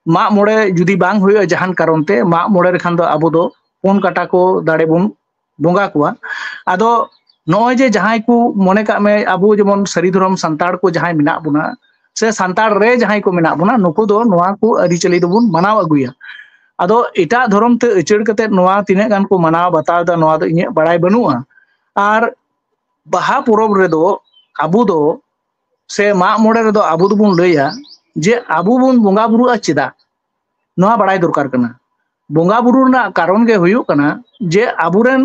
ᱢᱟᱜ ᱢᱚᱬᱮ ᱡᱩᱫᱤ ᱵᱟᱝ ᱦᱩᱭᱩᱜᱼᱟ ᱡᱟᱦᱟᱱ ᱠᱟᱨᱚᱱ ᱛᱮ, ᱢᱟᱜ ᱢᱚᱬᱮ ᱨᱮᱠᱷᱟᱱ ᱫᱚ ᱟᱵᱚ ᱫᱚ ᱯᱩᱱ ᱠᱟᱴᱟ ᱠᱚ ᱫᱟᱲᱮ ᱵᱚᱱ ᱵᱚᱸᱜᱟ ᱠᱚᱣᱟ᱾ ᱟᱫᱚ ᱱᱚᱜᱼᱚᱭ ᱡᱮ ᱡᱟᱦᱟᱸᱭ ᱠᱚ, ᱢᱚᱱᱮ ᱠᱟᱜ ᱢᱮ, ᱟᱵᱚ ᱡᱮᱢᱚᱱ ᱥᱟᱹᱨᱤ ᱫᱷᱚᱨᱚᱢ ᱥᱟᱱᱛᱟᱲ ᱠᱚ ᱡᱟᱦᱟᱸᱭ ᱢᱮᱱᱟᱜ ᱵᱚᱱᱟ, ᱥᱮ ᱥᱟᱱᱛᱟᱲ ᱨᱮ ᱡᱟᱦᱟᱸᱭ ᱠᱚ ᱢᱮᱱᱟᱜ ᱵᱚᱱᱟ, ᱱᱩᱠᱩ ᱫᱚ ᱱᱚᱣᱟ ᱠᱚ ᱟᱹᱨᱤᱪᱟᱹᱞᱤ ᱫᱚᱵᱚᱱ ᱢᱟᱱᱟᱣ ᱟᱹᱜᱩᱭᱟ᱾ ᱟᱫᱚ ᱮᱴᱟᱜ ᱫᱷᱚᱨᱚᱢ ᱛᱮ ᱟᱹᱪᱟᱹᱲ ᱠᱟᱛᱮ ᱱᱚᱣᱟ ᱛᱤᱱᱟᱹᱜ ᱜᱟᱱ ᱠᱚ ᱢᱟᱱᱟᱣ ᱵᱟᱛᱟᱣ ᱮᱫᱟ, ᱱᱚᱣᱟ ᱫᱚ ᱤᱧᱟᱹᱜ ᱵᱟᱲᱟᱭ ᱵᱟᱹᱱᱩᱜᱼᱟ᱾ ᱟᱨ ᱵᱟᱦᱟ ᱯᱚᱨᱚᱵᱽ ᱨᱮᱫᱚ ᱟᱵᱚ ᱫᱚ, ᱥᱮ ᱢᱟᱜ ᱢᱚᱬᱮ ᱨᱮᱫᱚ ᱟᱵᱚ ᱫᱚᱵᱚᱱ ᱞᱟᱹᱭᱟ ᱡᱮ ᱟᱵᱚ ᱵᱚᱱ ᱵᱚᱸᱜᱟ ᱵᱩᱨᱩᱜᱼᱟ ᱪᱮᱫᱟᱜ? ᱱᱚᱣᱟ ᱵᱟᱲᱟᱭ ᱫᱚᱨᱠᱟᱨ ᱠᱟᱱᱟ᱾ ᱵᱚᱸᱜᱟ ᱵᱩᱨᱩ ᱨᱮᱱᱟᱜ ᱠᱟᱨᱚᱱ ᱜᱮ ᱦᱩᱭᱩᱜ ᱠᱟᱱᱟ ᱡᱮ ᱟᱵᱚᱨᱮᱱ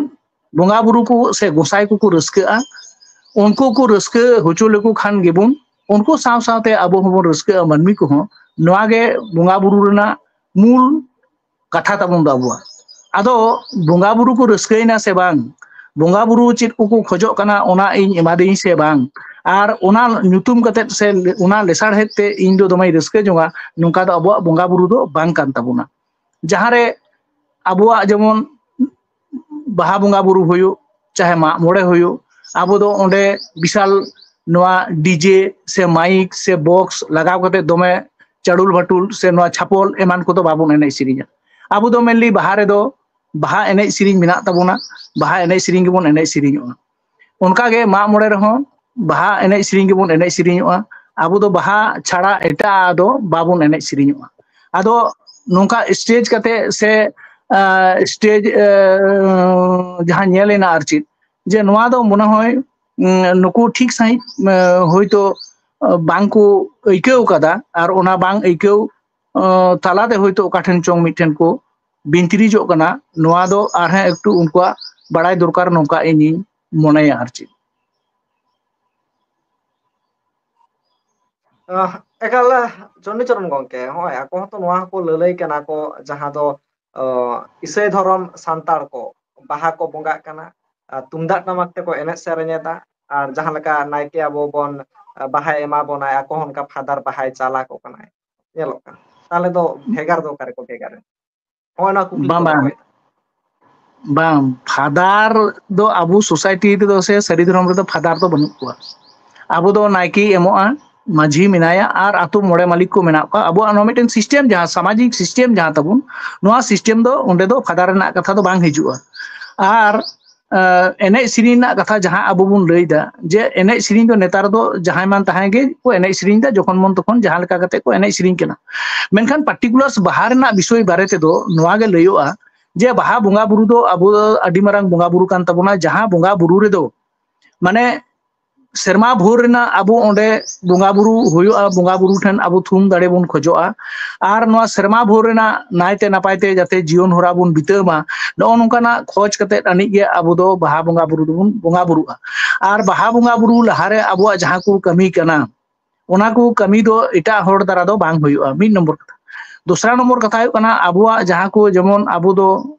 ᱵᱚᱸᱜᱟ ᱵᱩᱨᱩ ᱠᱚ ᱥᱮ ᱜᱚᱸᱥᱟᱭ ᱠᱚᱠᱚ ᱨᱟᱹᱥᱠᱟᱹᱜᱼᱟ, ᱩᱱᱠᱩ ᱠᱚ ᱨᱟᱹᱥᱠᱟᱹ ᱦᱚᱪᱚ ᱞᱮᱠᱚ ᱠᱷᱟᱱ ᱜᱮᱵᱚᱱ, ᱩᱱᱠᱩ ᱥᱟᱶ ᱥᱟᱶᱛᱮ ᱟᱵᱚ ᱦᱚᱸᱵᱚᱱ ᱨᱟᱹᱥᱠᱟᱹᱜᱼᱟ, ᱢᱟᱹᱱᱢᱤ ᱠᱚᱦᱚᱸ᱾ ᱱᱚᱣᱟ ᱜᱮ ᱵᱚᱸᱜᱟ ᱵᱩᱨᱩ ᱨᱮᱱᱟᱜ ᱢᱩᱞ ᱠᱟᱛᱷᱟ ᱛᱟᱵᱚᱱ ᱫᱚ ᱟᱵᱚᱣᱟᱜ᱾ ᱟᱫᱚ ᱵᱚᱸᱜᱟ ᱵᱩᱨᱩ ᱠᱚ ᱨᱟᱹᱥᱠᱟᱹᱭᱮᱱᱟ ᱥᱮ ᱵᱟᱝ, ᱵᱚᱸᱜᱟ ᱵᱩᱨᱩ ᱪᱮᱫ ᱠᱚᱠᱚ ᱠᱷᱚᱡᱚᱜ ᱠᱟᱱᱟ, ᱚᱱᱟ ᱤᱧ ᱮᱢᱟᱫᱤᱧ ᱥᱮ ᱵᱟᱝ, ᱟᱨ ᱚᱱᱟ ᱧᱩᱛᱩᱢ ᱠᱟᱛᱮᱫ ᱥᱮ ᱚᱱᱟ ᱞᱮᱥᱟᱲᱦᱮᱫ ᱛᱮ ᱤᱧ ᱫᱚ ᱫᱚᱢᱮᱧ ᱨᱟᱹᱥᱠᱟᱹ ᱡᱚᱝᱟ, ᱱᱚᱝᱠᱟ ᱫᱚ ᱟᱵᱚᱣᱟᱜ ᱵᱚᱸᱜᱟ ᱵᱩᱨᱩ ᱫᱚ ᱵᱟᱝ ᱠᱟᱱ ᱛᱟᱵᱚᱱᱟ᱾ ᱡᱟᱦᱟᱸᱨᱮ ᱟᱵᱚᱣᱟᱜ ᱡᱮᱢᱚᱱ ᱵᱟᱦᱟ ᱵᱚᱸᱜᱟ ᱵᱩᱨᱩ ᱦᱩᱭᱩᱜ, ᱪᱟᱦᱮ ᱢᱟᱜ ᱢᱚᱬᱮ ᱦᱩᱭᱩᱜ, ᱟᱵᱚ ᱫᱚ ᱚᱸᱰᱮ ᱵᱤᱥᱟᱞ ᱱᱚᱣᱟ ᱰᱤᱡᱮ ᱥᱮ ᱢᱟᱭᱤᱠ ᱥᱮ ᱵᱚᱠᱥ ᱞᱟᱜᱟᱣ ᱠᱟᱛᱮ ᱫᱚᱢᱮ ᱪᱟᱲᱩᱞ ᱵᱷᱟᱴᱩᱞ ᱥᱮ ᱱᱚᱣᱟ ᱪᱷᱟᱯᱚᱞ ᱮᱢᱟᱱ ᱠᱚᱫᱚ ᱵᱟᱵᱚᱱ ᱮᱱᱮᱡ ᱥᱮᱨᱮᱧᱟ᱾ ᱟᱵᱚ ᱫᱚ mainly ᱵᱟᱦᱟ ᱨᱮᱫᱚ ᱵᱟᱦᱟ ᱮᱱᱮᱡ ᱥᱮᱨᱮᱧ ᱢᱮᱱᱟᱜ ᱛᱟᱵᱚᱱᱟ, ᱵᱟᱦᱟ ᱮᱱᱮᱡ ᱥᱮᱨᱮᱧ ᱜᱮᱵᱚᱱ ᱮᱱᱮᱡ ᱥᱮᱨᱮᱧᱚᱜᱼᱟ᱾ ᱚᱱᱠᱟᱜᱮ ᱢᱟᱜ ᱢᱚᱬᱮ ᱨᱮᱦᱚᱸ ᱵᱟᱦᱟ ᱮᱱᱮᱡ ᱥᱮᱨᱮᱧ ᱜᱮᱵᱚᱱ ᱮᱱᱮᱡ ᱥᱮᱨᱮᱧᱚᱜᱼᱟ᱾ ᱟᱵᱚ ᱫᱚ ᱵᱟᱦᱟ ᱪᱷᱟᱲᱟ ᱮᱴᱟᱜ ᱫᱚ ᱵᱟᱵᱚᱱ ᱮᱱᱮᱡ ᱥᱮᱨᱮᱧᱚᱜᱼᱟ᱾ ᱟᱫᱚ ᱱᱚᱝᱠᱟ ᱥᱴᱮᱡᱽ ᱠᱟᱛᱮ ᱥᱮ ᱥᱴᱮᱡᱽ ᱡᱟᱦᱟᱸ ᱧᱮᱞ ᱮᱱᱟ ᱟᱨ ᱪᱮᱫ, ᱡᱮ ᱱᱚᱣᱟ ᱫᱚ ᱢᱚᱱᱮ ᱦᱚᱭ ᱩᱸ, ᱱᱩᱠᱩ ᱴᱷᱤᱠ ᱥᱟᱺᱦᱤᱡ ᱦᱚᱭᱛᱳ ᱵᱟᱝ ᱠᱚ ᱟᱹᱭᱠᱟᱹᱣ ᱠᱟᱫᱟ, ᱟᱨ ᱚᱱᱟ ᱵᱟᱝ ᱟᱹᱭᱠᱟᱹᱣ ᱛᱟᱞᱟᱛᱮ ᱦᱚᱭᱛᱳ ᱚᱠᱟ ᱴᱷᱮᱱ ᱪᱚᱝ ᱢᱤᱫ ᱴᱷᱮᱱ ᱠᱚ ᱵᱤᱱᱛᱤᱨᱤᱡᱚᱜ ᱠᱟᱱᱟ᱾ ᱱᱚᱣᱟ ᱫᱚ ᱟᱨᱦᱚᱸ ᱮᱠᱴᱩ ᱩᱱᱠᱩᱣᱟᱜ ᱵᱟᱲᱟᱭ ᱫᱚᱨᱠᱟᱨ, ᱱᱚᱝᱠᱟ ᱤᱧᱤᱧ ᱢᱚᱱᱮᱭᱟ ᱟᱨ ᱪᱮᱫ᱾ ᱮᱠᱟᱞ᱾ ᱪᱚᱱᱰᱤᱪᱚᱨᱚᱱ ᱜᱚᱢᱠᱮ, ᱦᱚᱸᱜᱼᱚᱭ ᱟᱠᱚ ᱦᱚᱸᱛᱚ ᱱᱚᱣᱟ ᱦᱚᱸᱠᱚ ᱞᱟᱹᱞᱟᱹᱭ ᱠᱟᱱᱟ ᱠᱚ, ᱡᱟᱦᱟᱸ ᱫᱚ ᱤᱥᱟᱹᱭ ᱫᱷᱚᱨᱚᱢ ᱥᱟᱱᱛᱟᱲ ᱠᱚ ᱵᱟᱦᱟ ᱠᱚ ᱵᱚᱸᱜᱟᱜ ᱠᱟᱱᱟ, ᱟᱨ ᱛᱩᱢᱫᱟᱜ ᱴᱟᱢᱟᱠ ᱛᱮᱠᱚ ᱮᱱᱮᱡ ᱥᱮᱨᱮᱧ ᱮᱫᱟ, ᱟᱨ ᱡᱟᱦᱟᱸ ᱞᱮᱠᱟ ᱱᱟᱭᱠᱮ ᱟᱵᱚ ᱵᱚᱱ ᱵᱟᱦᱟᱭ ᱮᱢᱟ ᱵᱚᱱᱟᱭ, ᱟᱠᱚ ᱦᱚᱸ ᱚᱱᱠᱟ ᱯᱷᱟᱫᱟᱨ ᱵᱟᱦᱟᱭ ᱪᱟᱞ ᱟᱠᱚ ᱠᱟᱱᱟᱭ, ᱧᱮᱞᱚᱜ ᱠᱟᱱᱟ᱾ ᱛᱟᱦᱚᱞᱮ ᱫᱚ ᱵᱷᱮᱜᱟᱨ ᱫᱚ ᱚᱠᱟ ᱨᱮᱠᱚ ᱵᱷᱮᱜᱟᱨᱟ? ᱦᱚᱸᱜᱼᱚᱭ ᱱᱚᱣᱟ ᱠᱩᱠᱞᱤ ᱵᱟᱝ, ᱠᱚ ᱵᱟᱝ᱾ ᱫᱚᱦᱚᱭᱮᱫᱟ᱾ ᱵᱟᱝ, ᱯᱷᱟᱫᱟᱨ ᱫᱚ ᱟᱵᱚ ᱥᱳᱥᱟᱭᱴᱤ ᱨᱮᱫᱚ ᱥᱮ ᱥᱟᱹᱨᱤ ᱫᱷᱚᱨᱚᱢ ᱨᱮᱫᱚ ᱯᱷᱟᱫᱟᱨ ᱫᱚ ᱵᱟᱹᱱᱩᱜ ᱠᱚᱣᱟ᱾ ᱟᱵᱚ ᱫᱚ ᱱᱟᱭᱠᱮᱭ ᱮᱢᱚᱜᱼᱟ, ᱢᱟᱹᱡᱷᱤ ᱢᱮᱱᱟᱭᱟ, ᱟᱨ ᱟᱛᱳ ᱢᱚᱬᱮ ᱢᱟᱹᱞᱤᱠ ᱠᱚ ᱢᱮᱱᱟᱜ ᱠᱚᱣᱟ᱾ ᱟᱵᱚᱣᱟᱜ ᱱᱚᱣᱟ ᱢᱤᱫᱴᱮᱱ ᱥᱤᱥᱴᱮᱢ, ᱡᱟᱦᱟᱸ ᱥᱟᱢᱟᱡᱤᱠ ᱥᱤᱥᱴᱮᱢ ᱡᱟᱦᱟᱸ ᱛᱟᱵᱚᱱ, ᱱᱚᱣᱟ ᱥᱤᱥᱴᱮᱢ ᱫᱚ ᱚᱸᱰᱮ ᱫᱚ ᱯᱷᱟᱫᱟᱨ ᱨᱮᱱᱟᱜ ᱠᱟᱛᱷᱟ ᱫᱚ ᱵᱟᱝ ᱦᱤᱡᱩᱜᱼᱟ᱾ ᱟᱨ ᱮᱱᱮᱡ ᱥᱮᱨᱮᱧ ᱨᱮᱱᱟᱜ ᱠᱟᱛᱷᱟ ᱡᱟᱦᱟᱸ ᱟᱵᱚ ᱵᱚᱱ ᱞᱟᱹᱭ ᱮᱫᱟ, ᱡᱮ ᱮᱱᱮᱡ ᱥᱮᱨᱮᱧ ᱫᱚ ᱱᱮᱛᱟᱨ ᱫᱚ ᱡᱟᱦᱟᱸᱭ ᱢᱟᱱ ᱛᱟᱦᱟᱸᱭ ᱜᱮ ᱠᱚ ᱮᱱᱮᱡ ᱥᱮᱨᱮᱧ ᱮᱫᱟ, ᱡᱚᱠᱷᱚᱱ ᱢᱚᱱ ᱛᱚᱠᱷᱚᱱ ᱡᱟᱦᱟᱸ ᱞᱮᱠᱟ ᱠᱟᱛᱮ ᱠᱚ ᱮᱱᱮᱡ ᱥᱮᱨᱮᱧ ᱠᱟᱱᱟ᱾ ᱢᱮᱱᱠᱷᱟᱱ particulars ᱵᱟᱦᱟ ᱨᱮᱱᱟᱜ ᱵᱤᱥᱚᱭ ᱵᱟᱨᱮ ᱛᱮᱫᱚ ᱱᱚᱣᱟ ᱜᱮ ᱞᱟᱹᱭᱚᱜᱼᱟ, ᱡᱮ ᱵᱟᱦᱟ ᱵᱚᱸᱜᱟ ᱵᱩᱨᱩ ᱫᱚ ᱟᱵᱚ ᱫᱚ ᱟᱹᱰᱤ ᱢᱟᱨᱟᱝ ᱵᱚᱸᱜᱟ ᱵᱩᱨᱩ ᱠᱟᱱ ᱛᱟᱵᱚᱱᱟ, ᱡᱟᱦᱟᱸ ᱵᱚᱸᱜᱟ ᱵᱩᱨᱩ ᱨᱮᱫᱚ ᱢᱟᱱᱮ ᱥᱮᱨᱢᱟ ᱵᱷᱳᱨ ᱨᱮᱱᱟᱜ ᱟᱵᱚ ᱚᱸᱰᱮ ᱵᱚᱸᱜᱟ ᱵᱩᱨᱩ ᱦᱩᱭᱩᱜᱼᱟ, ᱵᱚᱸᱜᱟ ᱵᱩᱨᱩ ᱴᱷᱮᱱ ᱟᱵᱚ ᱛᱷᱩᱢ ᱫᱟᱲᱮ ᱵᱚᱱ ᱠᱷᱚᱡᱚᱜᱼᱟ᱾ ᱟᱨ ᱱᱚᱣᱟ ᱥᱮᱨᱢᱟ ᱵᱷᱳᱨ ᱨᱮᱱᱟᱜ ᱱᱟᱭᱛᱮ ᱱᱟᱯᱟᱭ ᱛᱮ ᱡᱟᱛᱮ ᱡᱤᱭᱚᱱ ᱦᱚᱨᱟ ᱵᱚᱱ ᱵᱤᱛᱟᱹᱣ ᱢᱟ, ᱱᱚᱜᱼᱚ ᱱᱚᱝᱠᱟᱱᱟᱜ ᱠᱷᱚᱡᱽ ᱠᱟᱛᱮ ᱟᱹᱱᱤᱡ ᱜᱮ ᱟᱵᱚ ᱫᱚ ᱵᱟᱦᱟ ᱵᱚᱸᱜᱟ ᱵᱩᱨᱩ ᱫᱚᱵᱚᱱ ᱵᱚᱸᱜᱟ ᱵᱩᱨᱩᱜᱼᱟ᱾ ᱟᱨ ᱵᱟᱦᱟ ᱵᱚᱸᱜᱟ ᱵᱩᱨᱩ ᱞᱟᱦᱟᱨᱮ ᱟᱵᱚᱣᱟᱜ ᱡᱟᱦᱟᱸ ᱠᱚ ᱠᱟᱹᱢᱤ ᱠᱟᱱᱟ, ᱚᱱᱟ ᱠᱚ ᱠᱟᱹᱢᱤ ᱫᱚ ᱮᱴᱟᱜ ᱦᱚᱲ ᱫᱟᱨᱟ ᱫᱚ ᱵᱟᱝ ᱦᱩᱭᱩᱜᱼᱟ, ᱢᱤᱫ ᱱᱚᱢᱵᱚᱨ ᱠᱟᱛᱷᱟ᱾ ᱫᱚᱥᱨᱟ ᱱᱚᱢᱵᱚᱨ ᱠᱟᱛᱷᱟ ᱦᱩᱭᱩᱜ ᱠᱟᱱᱟ, ᱟᱵᱚᱣᱟᱜ ᱡᱟᱦᱟᱸ ᱠᱚ, ᱡᱮᱢᱚᱱ ᱟᱵᱚ ᱫᱚ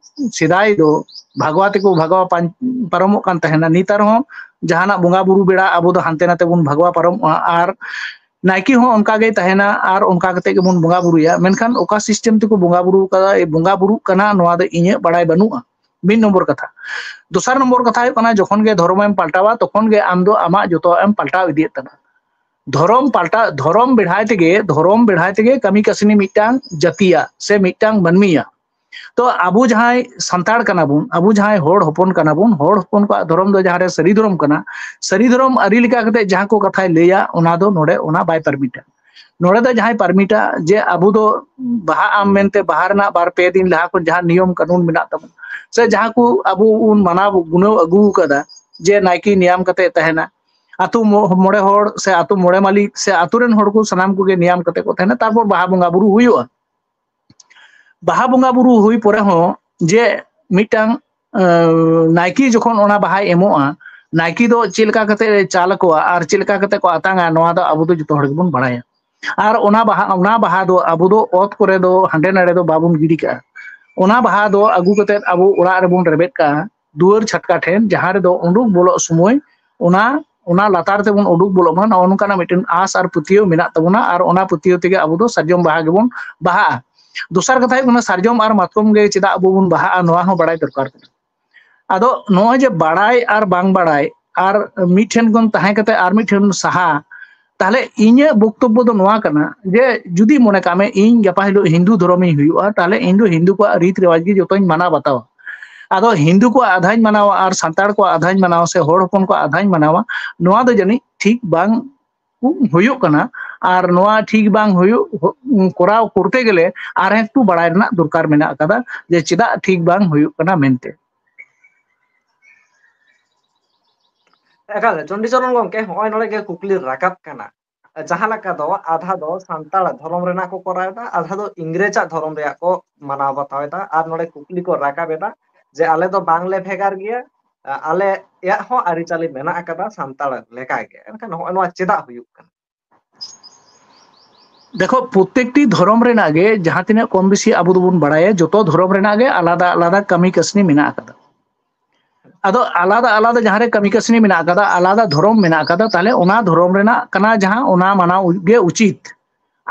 ᱥᱮᱫᱟᱭ ᱫᱚ ᱵᱷᱟᱜᱽᱣᱟ ᱛᱮᱠᱚ ᱵᱷᱟᱜᱽᱣᱟ ᱯᱟᱨᱚᱢᱚᱜ ᱠᱟᱱ ᱛᱟᱦᱮᱱᱟ, ᱱᱮᱛᱟᱨ ᱦᱚᱸ ᱡᱟᱦᱟᱱᱟᱜ ᱵᱚᱸᱜᱟ ᱵᱩᱨᱩ ᱵᱮᱲᱟ ᱟᱵᱚ ᱫᱚ ᱦᱟᱱᱛᱮ ᱱᱟᱛᱮ ᱵᱚᱱ ᱵᱷᱟᱜᱽᱣᱟ ᱯᱟᱨᱚᱢᱚᱜᱼᱟ᱾ ᱟᱨ ᱱᱟᱭᱠᱮ ᱦᱚᱸ ᱚᱱᱠᱟ ᱜᱮᱭ ᱛᱟᱦᱮᱱᱟ, ᱟᱨ ᱚᱱᱠᱟ ᱠᱟᱛᱮ ᱜᱮᱵᱚᱱ ᱵᱚᱸᱜᱟ ᱵᱩᱨᱩᱭᱟ᱾ ᱢᱮᱱᱠᱷᱟᱱ ᱚᱠᱟ ᱥᱤᱥᱴᱮᱢ ᱛᱮᱠᱚ ᱵᱚᱸᱜᱟ ᱵᱩᱨᱩ ᱠᱟᱫᱟ, ᱵᱚᱸᱜᱟ ᱵᱩᱨᱩᱜ ᱠᱟᱱᱟ, ᱱᱚᱣᱟ ᱫᱚ ᱤᱧᱟᱹᱜ ᱵᱟᱲᱟᱭ ᱵᱟᱹᱱᱩᱜᱼᱟ᱾ ᱢᱤᱫ ᱱᱚᱢᱵᱚᱨ ᱠᱟᱛᱷᱟ᱾ ᱫᱚᱥᱟᱨ ᱱᱚᱢᱵᱚᱨ ᱠᱟᱛᱷᱟ ᱦᱩᱭᱩᱜ ᱠᱟᱱᱟ, ᱡᱚᱠᱷᱚᱱ ᱜᱮ ᱫᱷᱚᱨᱚᱢᱮᱢ ᱯᱟᱞᱴᱟᱣᱟ, ᱛᱚᱠᱷᱚᱱ ᱜᱮ ᱟᱢ ᱫᱚ ᱟᱢᱟᱜ ᱡᱚᱛᱚᱣᱟᱜ ᱮᱢ ᱯᱟᱞᱴᱟᱣ ᱤᱫᱤᱭᱮᱫ ᱛᱟᱢᱟ᱾ ᱫᱷᱚᱨᱚᱢ ᱯᱟᱞᱴᱟᱣ, ᱫᱷᱚᱨᱚᱢ ᱵᱮᱲᱦᱟᱭ ᱛᱮᱜᱮ, ᱫᱷᱚᱨᱚᱢ ᱵᱮᱲᱦᱟᱭ ᱛᱮᱜᱮ ᱠᱟᱹᱢᱤ ᱠᱟᱹᱥᱱᱤ ᱢᱤᱫᱴᱟᱝ ᱡᱟᱹᱛᱤᱭᱟᱜ ᱥᱮ ᱢᱤᱫᱴᱟᱝ ᱢᱟᱹᱱᱢᱤᱭᱟᱜ᱾ ᱛᱚ ᱟᱵᱚ ᱡᱟᱦᱟᱸᱭ ᱥᱟᱱᱛᱟᱲ ᱠᱟᱱᱟ ᱵᱚᱱ, ᱟᱵᱚ ᱡᱟᱦᱟᱸᱭ ᱦᱚᱲ ᱦᱚᱯᱚᱱ ᱠᱟᱱᱟ ᱵᱚᱱ, ᱦᱚᱲ ᱦᱚᱯᱚᱱ ᱠᱚᱣᱟᱜ ᱫᱷᱚᱨᱚᱢ ᱫᱚ ᱡᱟᱦᱟᱸ ᱨᱮ ᱥᱟᱹᱨᱤ ᱫᱷᱚᱨᱚᱢ ᱠᱟᱱᱟ, ᱥᱟᱹᱨᱤ ᱫᱷᱚᱨᱚᱢ ᱟᱹᱨᱤ ᱞᱮᱠᱟ ᱠᱟᱛᱮ ᱡᱟᱦᱟᱸ ᱠᱚ ᱠᱟᱛᱷᱟᱭ ᱞᱟᱹᱭᱟ, ᱚᱱᱟ ᱫᱚ ᱱᱚᱰᱮ ᱚᱱᱟ ᱵᱟᱭ ᱯᱟᱨᱢᱤᱴᱟ᱾ ᱱᱚᱰᱮ ᱫᱚ ᱡᱟᱦᱟᱸᱭ ᱯᱟᱨᱢᱤᱴᱟ ᱡᱮ ᱟᱵᱚ ᱫᱚ ᱵᱟᱦᱟᱜ ᱟᱢ ᱢᱮᱱᱛᱮ ᱵᱟᱦᱟ ᱨᱮᱱᱟᱜ ᱵᱟᱨ ᱯᱮ ᱫᱤᱱ ᱞᱟᱦᱟ ᱠᱷᱚᱱ ᱡᱟᱦᱟᱸ ᱱᱤᱭᱚᱢ ᱠᱟᱹᱱᱩᱱ ᱢᱮᱱᱟᱜ ᱛᱟᱵᱚᱱ, ᱥᱮ ᱡᱟᱦᱟᱸ ᱠᱚ ᱟᱵᱚ ᱵᱚᱱ ᱢᱟᱱᱟᱣ ᱜᱩᱱᱟᱹᱣ ᱟᱹᱜᱩ ᱟᱠᱟᱫᱟ ᱡᱮ ᱱᱟᱭᱠᱮ ᱱᱤᱭᱟᱢ ᱠᱟᱛᱮ ᱛᱟᱦᱮᱱᱟ, ᱟᱛᱳ ᱢᱚ-, ᱢᱚᱬᱮ ᱦᱚᱲ ᱥᱮ ᱟᱛᱳ ᱢᱚᱬᱮ ᱢᱟᱹᱞᱤᱠ ᱥᱮ ᱟᱛᱳ ᱨᱮᱱ ᱦᱚᱲ ᱠᱚ ᱥᱟᱱᱟᱢ ᱠᱚᱜᱮ ᱱᱤᱭᱟᱢ ᱠᱟᱛᱮ ᱠᱚ ᱛᱟᱦᱮᱱᱟ, ᱛᱟᱨᱯᱚᱨ ᱵᱟᱦᱟ ᱵᱚᱸᱜᱟ ᱵᱩᱨᱩ ᱦᱩᱭᱩᱜᱼᱟ᱾ ᱵᱟᱦᱟ ᱵᱚᱸᱜᱟ ᱵᱩᱨᱩ ᱦᱩᱭ ᱯᱚᱨᱮ ᱦᱚᱸ ᱡᱮ ᱢᱤᱫᱴᱟᱝ, ᱟᱸ, ᱱᱟᱭᱠᱮ ᱡᱚᱠᱷᱚᱱ ᱚᱱᱟ ᱵᱟᱦᱟᱭ ᱮᱢᱚᱜᱼᱟ, ᱱᱟᱭᱠᱮ ᱫᱚ ᱪᱮᱫ ᱞᱮᱠᱟ ᱠᱟᱛᱮ ᱮ ᱪᱟᱞ ᱟᱠᱚᱣᱟ ᱟᱨ ᱪᱮᱫ ᱞᱮᱠᱟ ᱠᱟᱛᱮ ᱠᱚ ᱟᱛᱟᱝᱟ, ᱱᱚᱣᱟ ᱫᱚ ᱟᱵᱚ ᱫᱚ ᱡᱚᱛᱚ ᱦᱚᱲ ᱜᱮᱵᱚᱱ ᱵᱟᱲᱟᱭᱟ᱾ ᱟᱨ ᱚᱱᱟ ᱵᱟᱦᱟ, ᱚᱱᱟ ᱵᱟᱦᱟ ᱫᱚ ᱟᱵᱚ ᱫᱚ ᱚᱛ ᱠᱚᱨᱮ ᱫᱚ ᱦᱟᱸᱰᱮ ᱱᱟᱰᱮ ᱫᱚ ᱵᱟᱵᱚᱱ ᱜᱤᱰᱤ ᱠᱟᱜᱼᱟ᱾ ᱚᱱᱟ ᱵᱟᱦᱟ ᱫᱚ ᱟᱹᱜᱩ ᱠᱟᱛᱮ ᱟᱵᱚ ᱚᱲᱟᱜ ᱨᱮᱵᱚᱱ ᱨᱮᱵᱮᱫ ᱠᱟᱜᱼᱟ, ᱫᱩᱣᱟᱹᱨ ᱪᱷᱟᱴᱠᱟ ᱴᱷᱮᱱ, ᱡᱟᱦᱟᱸ ᱨᱮᱫᱚ ᱩᱰᱩᱠ ᱵᱚᱞᱚᱜ ᱥᱚᱢᱚᱭ ᱚᱱᱟ, ᱚᱱᱟ ᱞᱟᱛᱟᱨ ᱛᱮᱵᱚᱱ ᱩᱰᱩᱠ ᱵᱚᱞᱚᱜ ᱢᱟ, ᱱᱚᱜᱼᱚ ᱱᱚᱝᱠᱟᱱᱟᱜ ᱢᱤᱫᱴᱮᱱ ᱟᱸᱥ ᱟᱨ ᱯᱟᱹᱛᱭᱟᱹᱣ ᱢᱮᱱᱟᱜ ᱛᱟᱵᱚᱱᱟ᱾ ᱟᱨ ᱚᱱᱟ ᱯᱟᱹᱛᱭᱟᱹᱣ ᱛᱮᱜᱮ ᱟᱵᱚ ᱫᱚ ᱥᱟᱨᱡᱚᱢ ᱵᱟᱦᱟ ᱜᱮᱵᱚᱱ ᱵᱟᱦᱟᱜᱼᱟ᱾ ᱫᱚᱥᱟᱨ ᱠᱟᱛᱷᱟ ᱦᱩᱭᱩᱜ ᱠᱟᱱᱟ, ᱥᱟᱨᱡᱚᱢ ᱟᱨ ᱢᱟᱛᱠᱚᱢ ᱜᱮ ᱪᱮᱫᱟᱜ ᱟᱵᱚ ᱵᱚᱱ ᱵᱟᱦᱟᱜᱼᱟ, ᱱᱚᱣᱟ ᱦᱚᱸ ᱵᱟᱲᱟᱭ ᱫᱚᱨᱠᱟᱨ ᱠᱟᱱᱟ᱾ ᱟᱫᱚ ᱱᱚᱜᱼᱚᱭ ᱡᱮ ᱵᱟᱲᱟᱭ ᱟᱨ ᱵᱟᱝ ᱵᱟᱲᱟᱭ, ᱟᱨ ᱢᱤᱫ ᱴᱷᱮᱱ ᱠᱷᱚᱱ ᱛᱟᱦᱮᱸ ᱠᱟᱛᱮ ᱟᱨ ᱢᱤᱫ ᱴᱷᱮᱱ ᱥᱟᱦᱟ, ᱛᱟᱦᱞᱮ ᱤᱧᱟᱹᱜ ᱵᱚᱠᱛᱚᱵᱵᱚ ᱫᱚ ᱱᱚᱣᱟ ᱠᱟᱱᱟ ᱡᱮ ᱡᱩᱫᱤ ᱢᱚᱱᱮ ᱠᱟᱜ ᱢᱮ ᱤᱧ ᱜᱟᱯᱟ ᱦᱤᱞᱳᱜ ᱦᱤᱱᱫᱩ ᱫᱷᱚᱨᱚᱢᱤᱧ ᱦᱩᱭᱩᱜᱼᱟ, ᱛᱟᱦᱞᱮ ᱤᱧ ᱫᱚ ᱦᱤᱱᱫᱩ ᱠᱚᱣᱟᱜ ᱨᱤᱛ ᱨᱮᱣᱟᱡᱽ ᱜᱮ ᱡᱚᱛᱚᱧ ᱢᱟᱱᱟᱣ ᱵᱟᱛᱟᱣᱟ᱾ ᱟᱫᱚ ᱦᱤᱱᱫᱩ ᱠᱚᱣᱟᱜ ᱟᱫᱷᱟᱧ ᱢᱟᱱᱟᱣᱟ ᱟᱨ ᱥᱟᱱᱛᱟᱲ ᱠᱚᱣᱟᱜ ᱟᱫᱷᱟᱧ ᱢᱟᱱᱟᱣᱟ ᱥᱮ ᱦᱚᱲ ᱦᱚᱯᱚᱱ ᱠᱚᱣᱟᱜ ᱟᱫᱷᱟᱧ ᱢᱟᱱᱟᱣᱟ, ᱱᱚᱣᱟ ᱫᱚ ᱡᱟᱹᱱᱤᱡ ᱴᱷᱤᱠ ᱵᱟᱝ ᱦᱩᱭᱩᱜ ᱠᱟᱱᱟ᱾ ᱟᱨ ᱱᱚᱣᱟ ᱴᱷᱤᱠ ᱵᱟᱝ ᱦᱩᱭᱩᱜ, ᱠᱚᱨᱟᱣ ᱠᱚᱨᱛᱮ ᱜᱮᱞᱮ ᱟᱨ ᱮᱠᱴᱩ ᱵᱟᱲᱟᱭ ᱨᱮᱱᱟᱜ ᱫᱚᱨᱠᱟᱨ ᱢᱮᱱᱟᱜ ᱟᱠᱟᱫᱟ ᱡᱮ ᱪᱮᱫᱟᱜ ᱴᱷᱤᱠ ᱵᱟᱝ ᱦᱩᱭᱩᱜ ᱠᱟᱱᱟ ᱢᱮᱱᱛᱮ᱾ ᱮᱠᱟᱞ, ᱪᱚᱱᱰᱤᱪᱚᱨᱚᱱ ᱜᱚᱢᱠᱮ, ᱦᱚᱸᱜᱼᱚᱭ ᱱᱚᱰᱮ ᱜᱮ ᱠᱩᱠᱞᱤ ᱨᱟᱠᱟᱵ ᱠᱟᱱᱟ᱾ ᱡᱟᱦᱟᱸ ᱞᱮᱠᱟ ᱫᱚ ᱟᱫᱷᱟ ᱫᱚ ᱥᱟᱱᱛᱟᱲ ᱫᱷᱚᱨᱚᱢ ᱨᱮᱱᱟᱜ ᱠᱚ ᱠᱚᱨᱟᱣ ᱮᱫᱟ, ᱟᱫᱷᱟ ᱫᱚ ᱤᱝᱨᱮᱡᱟᱜ ᱫᱷᱚᱨᱚᱢ ᱨᱮᱭᱟᱜ ᱠᱚ ᱢᱟᱱᱟᱣ ᱵᱟᱛᱟᱣ ᱮᱫᱟ, ᱟᱨ ᱱᱚᱰᱮ ᱠᱩᱠᱞᱤ ᱠᱚ ᱨᱟᱠᱟᱵ ᱮᱫᱟ ᱡᱮ ᱟᱞᱮ ᱫᱚ ᱵᱟᱝᱞᱮ ᱵᱷᱮᱜᱟᱨ ᱜᱮᱭᱟ, ᱟ-, ᱟᱞᱮᱭᱟᱜ ᱦᱚᱸ ᱟᱹᱨᱤᱪᱟᱹᱞᱤ ᱢᱮᱱᱟᱜ ᱟᱠᱟᱫᱟ ᱥᱟᱱᱛᱟᱲ ᱞᱮᱠᱟᱜᱮ᱾ ᱮᱱᱠᱷᱟᱱ ᱱᱚᱜᱼᱚᱭ ᱱᱚᱣᱟ ᱪᱮᱫᱟᱜ ᱦᱩᱭᱩᱜ ᱠᱟᱱᱟ? ᱫᱮᱠᱷᱚ, ᱯᱨᱚᱛᱮᱠᱴᱤ ᱫᱷᱚᱨᱚᱢ ᱨᱮᱱᱟᱜ ᱜᱮ ᱡᱟᱦᱟᱸ ᱛᱤᱱᱟᱹᱜ ᱠᱚᱢ ᱵᱮᱥᱤ ᱟᱵᱚ ᱫᱚᱵᱚᱱ ᱵᱟᱲᱟᱭᱟ, ᱡᱚᱛᱚ ᱫᱷᱚᱨᱚᱢ ᱨᱮᱱᱟᱜ ᱜᱮ ᱟᱞᱟᱫᱟ ᱟᱞᱟᱫᱟ ᱠᱟᱹᱢᱤ ᱠᱟᱹᱥᱱᱤ ᱢᱮᱱᱟᱜ ᱟᱠᱟᱫᱟ᱾ ᱟᱫᱚ ᱟᱞᱟᱫᱟ ᱟᱞᱟᱫᱟ ᱡᱟᱦᱟᱸ ᱨᱮ ᱠᱟᱹᱢᱤ ᱠᱟᱹᱥᱱᱤ ᱢᱮᱱᱟᱜ ᱟᱠᱟᱫᱟ, ᱟᱞᱟᱫᱟ ᱫᱷᱚᱨᱚᱢ ᱢᱮᱱᱟᱜ ᱟᱠᱟᱫᱟ, ᱛᱟᱦᱞᱮ ᱚᱱᱟ ᱫᱷᱚᱨᱚᱢ ᱨᱮᱱᱟᱜ ᱠᱟᱱᱟ ᱡᱟᱦᱟᱸ, ᱚᱱᱟ ᱢᱟᱱᱟᱣ ᱜᱮ ᱩᱪᱤᱛ᱾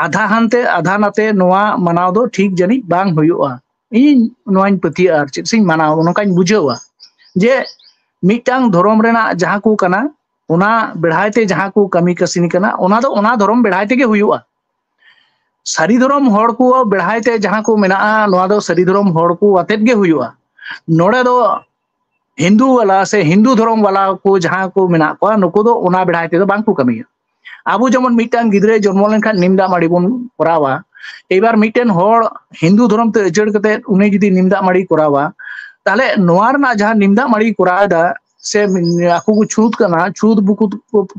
ᱟᱫᱷᱟ ᱦᱟᱱᱛᱮ ᱟᱫᱷᱟ ᱱᱟᱛᱮ ᱱᱚᱣᱟ ᱢᱟᱱᱟᱣ ᱫᱚ ᱴᱷᱤᱠ ᱡᱟᱹᱱᱤᱡ ᱵᱟᱝ ᱦᱩᱭᱩᱜᱼᱟ᱾ ᱤᱧ ᱱᱚᱣᱟᱧ ᱯᱟᱹᱛᱭᱟᱹᱜᱼᱟ, ᱟᱨ ᱪᱮᱫ ᱥᱮᱧ ᱢᱟᱱᱟᱣᱟ, ᱱᱚᱝᱠᱟᱧ ᱵᱩᱡᱷᱟᱹᱣᱟ ᱡᱮ ᱢᱤᱫᱴᱟᱝ ᱫᱷᱚᱨᱚᱢ ᱨᱮᱱᱟᱜ ᱡᱟᱦᱟᱸ ᱠᱚ ᱠᱟᱱᱟ, ᱚᱱᱟ ᱵᱮᱲᱦᱟᱭ ᱛᱮ ᱡᱟᱦᱟᱸ ᱠᱚ ᱠᱟᱹᱢᱤ ᱠᱟᱹᱥᱱᱤ ᱠᱟᱱᱟ, ᱚᱱᱟ ᱫᱚ ᱚᱱᱟ ᱫᱷᱚᱨᱚᱢ ᱵᱮᱲᱦᱟᱭ ᱛᱮᱜᱮ ᱦᱩᱭᱩᱜᱼᱟ᱾ ᱥᱟᱹᱨᱤ ᱫᱷᱚᱨᱚᱢ ᱦᱚᱲ ᱠᱚ ᱵᱮᱲᱦᱟᱭ ᱛᱮ ᱡᱟᱦᱟᱸ ᱠᱚ ᱢᱮᱱᱟᱜᱼᱟ, ᱱᱚᱣᱟ ᱫᱚ ᱥᱟᱹᱨᱤ ᱫᱷᱚᱨᱚᱢ ᱦᱚᱲ ᱠᱚ ᱟᱛᱮᱫ ᱜᱮ ᱦᱩᱭᱩᱜᱼᱟ᱾ ᱱᱚᱰᱮ ᱫᱚ ᱦᱤᱱᱫᱩ ᱵᱟᱞᱟ ᱥᱮ ᱦᱤᱱᱫᱩ ᱫᱷᱚᱨᱚᱢ ᱵᱟᱞᱟ ᱠᱚ ᱡᱟᱦᱟᱸ ᱠᱚ ᱢᱮᱱᱟᱜ ᱠᱚᱣᱟ, ᱱᱩᱠᱩ ᱫᱚ ᱚᱱᱟ ᱵᱮᱲᱦᱟᱭ ᱛᱮᱫᱚ ᱵᱟᱝ ᱠᱚ ᱠᱟᱹᱢᱤᱭᱟ᱾ ᱟᱵᱚ ᱡᱮᱢᱚᱱ ᱢᱤᱫᱴᱟᱝ ᱜᱤᱫᱽᱨᱟᱹᱭ ᱡᱚᱱᱢᱚ ᱞᱮᱱᱠᱷᱟᱱ ᱱᱤᱢ ᱫᱟᱜ ᱢᱟᱹᱲᱤ ᱵᱚᱱ ᱠᱚᱨᱟᱣᱟ᱾ ᱮᱵᱟᱨ ᱢᱤᱫᱴᱮᱱ ᱦᱚᱲ ᱦᱤᱱᱫᱩ ᱫᱷᱚᱨᱚᱢ ᱛᱮ ᱟᱹᱪᱟᱹᱲ ᱠᱟᱛᱮ ᱩᱱᱤ ᱡᱩᱫᱤ ᱱᱤᱢ ᱫᱟᱜ ᱢᱟᱹᱲᱤ ᱠᱚᱨᱟᱣᱟ, ᱛᱟᱦᱞᱮ ᱱᱚᱣᱟ ᱨᱮᱱᱟᱜ ᱡᱟᱦᱟᱸ ᱱᱤᱢ ᱫᱟᱜ ᱢᱟᱹᱲᱤ ᱠᱚᱨᱟᱣ ᱮᱫᱟ, ᱥᱮ ᱟᱠᱚ ᱠᱚ ᱪᱷᱩᱛ ᱠᱟᱱᱟ, ᱪᱷᱩᱛ ᱵᱩᱠᱩ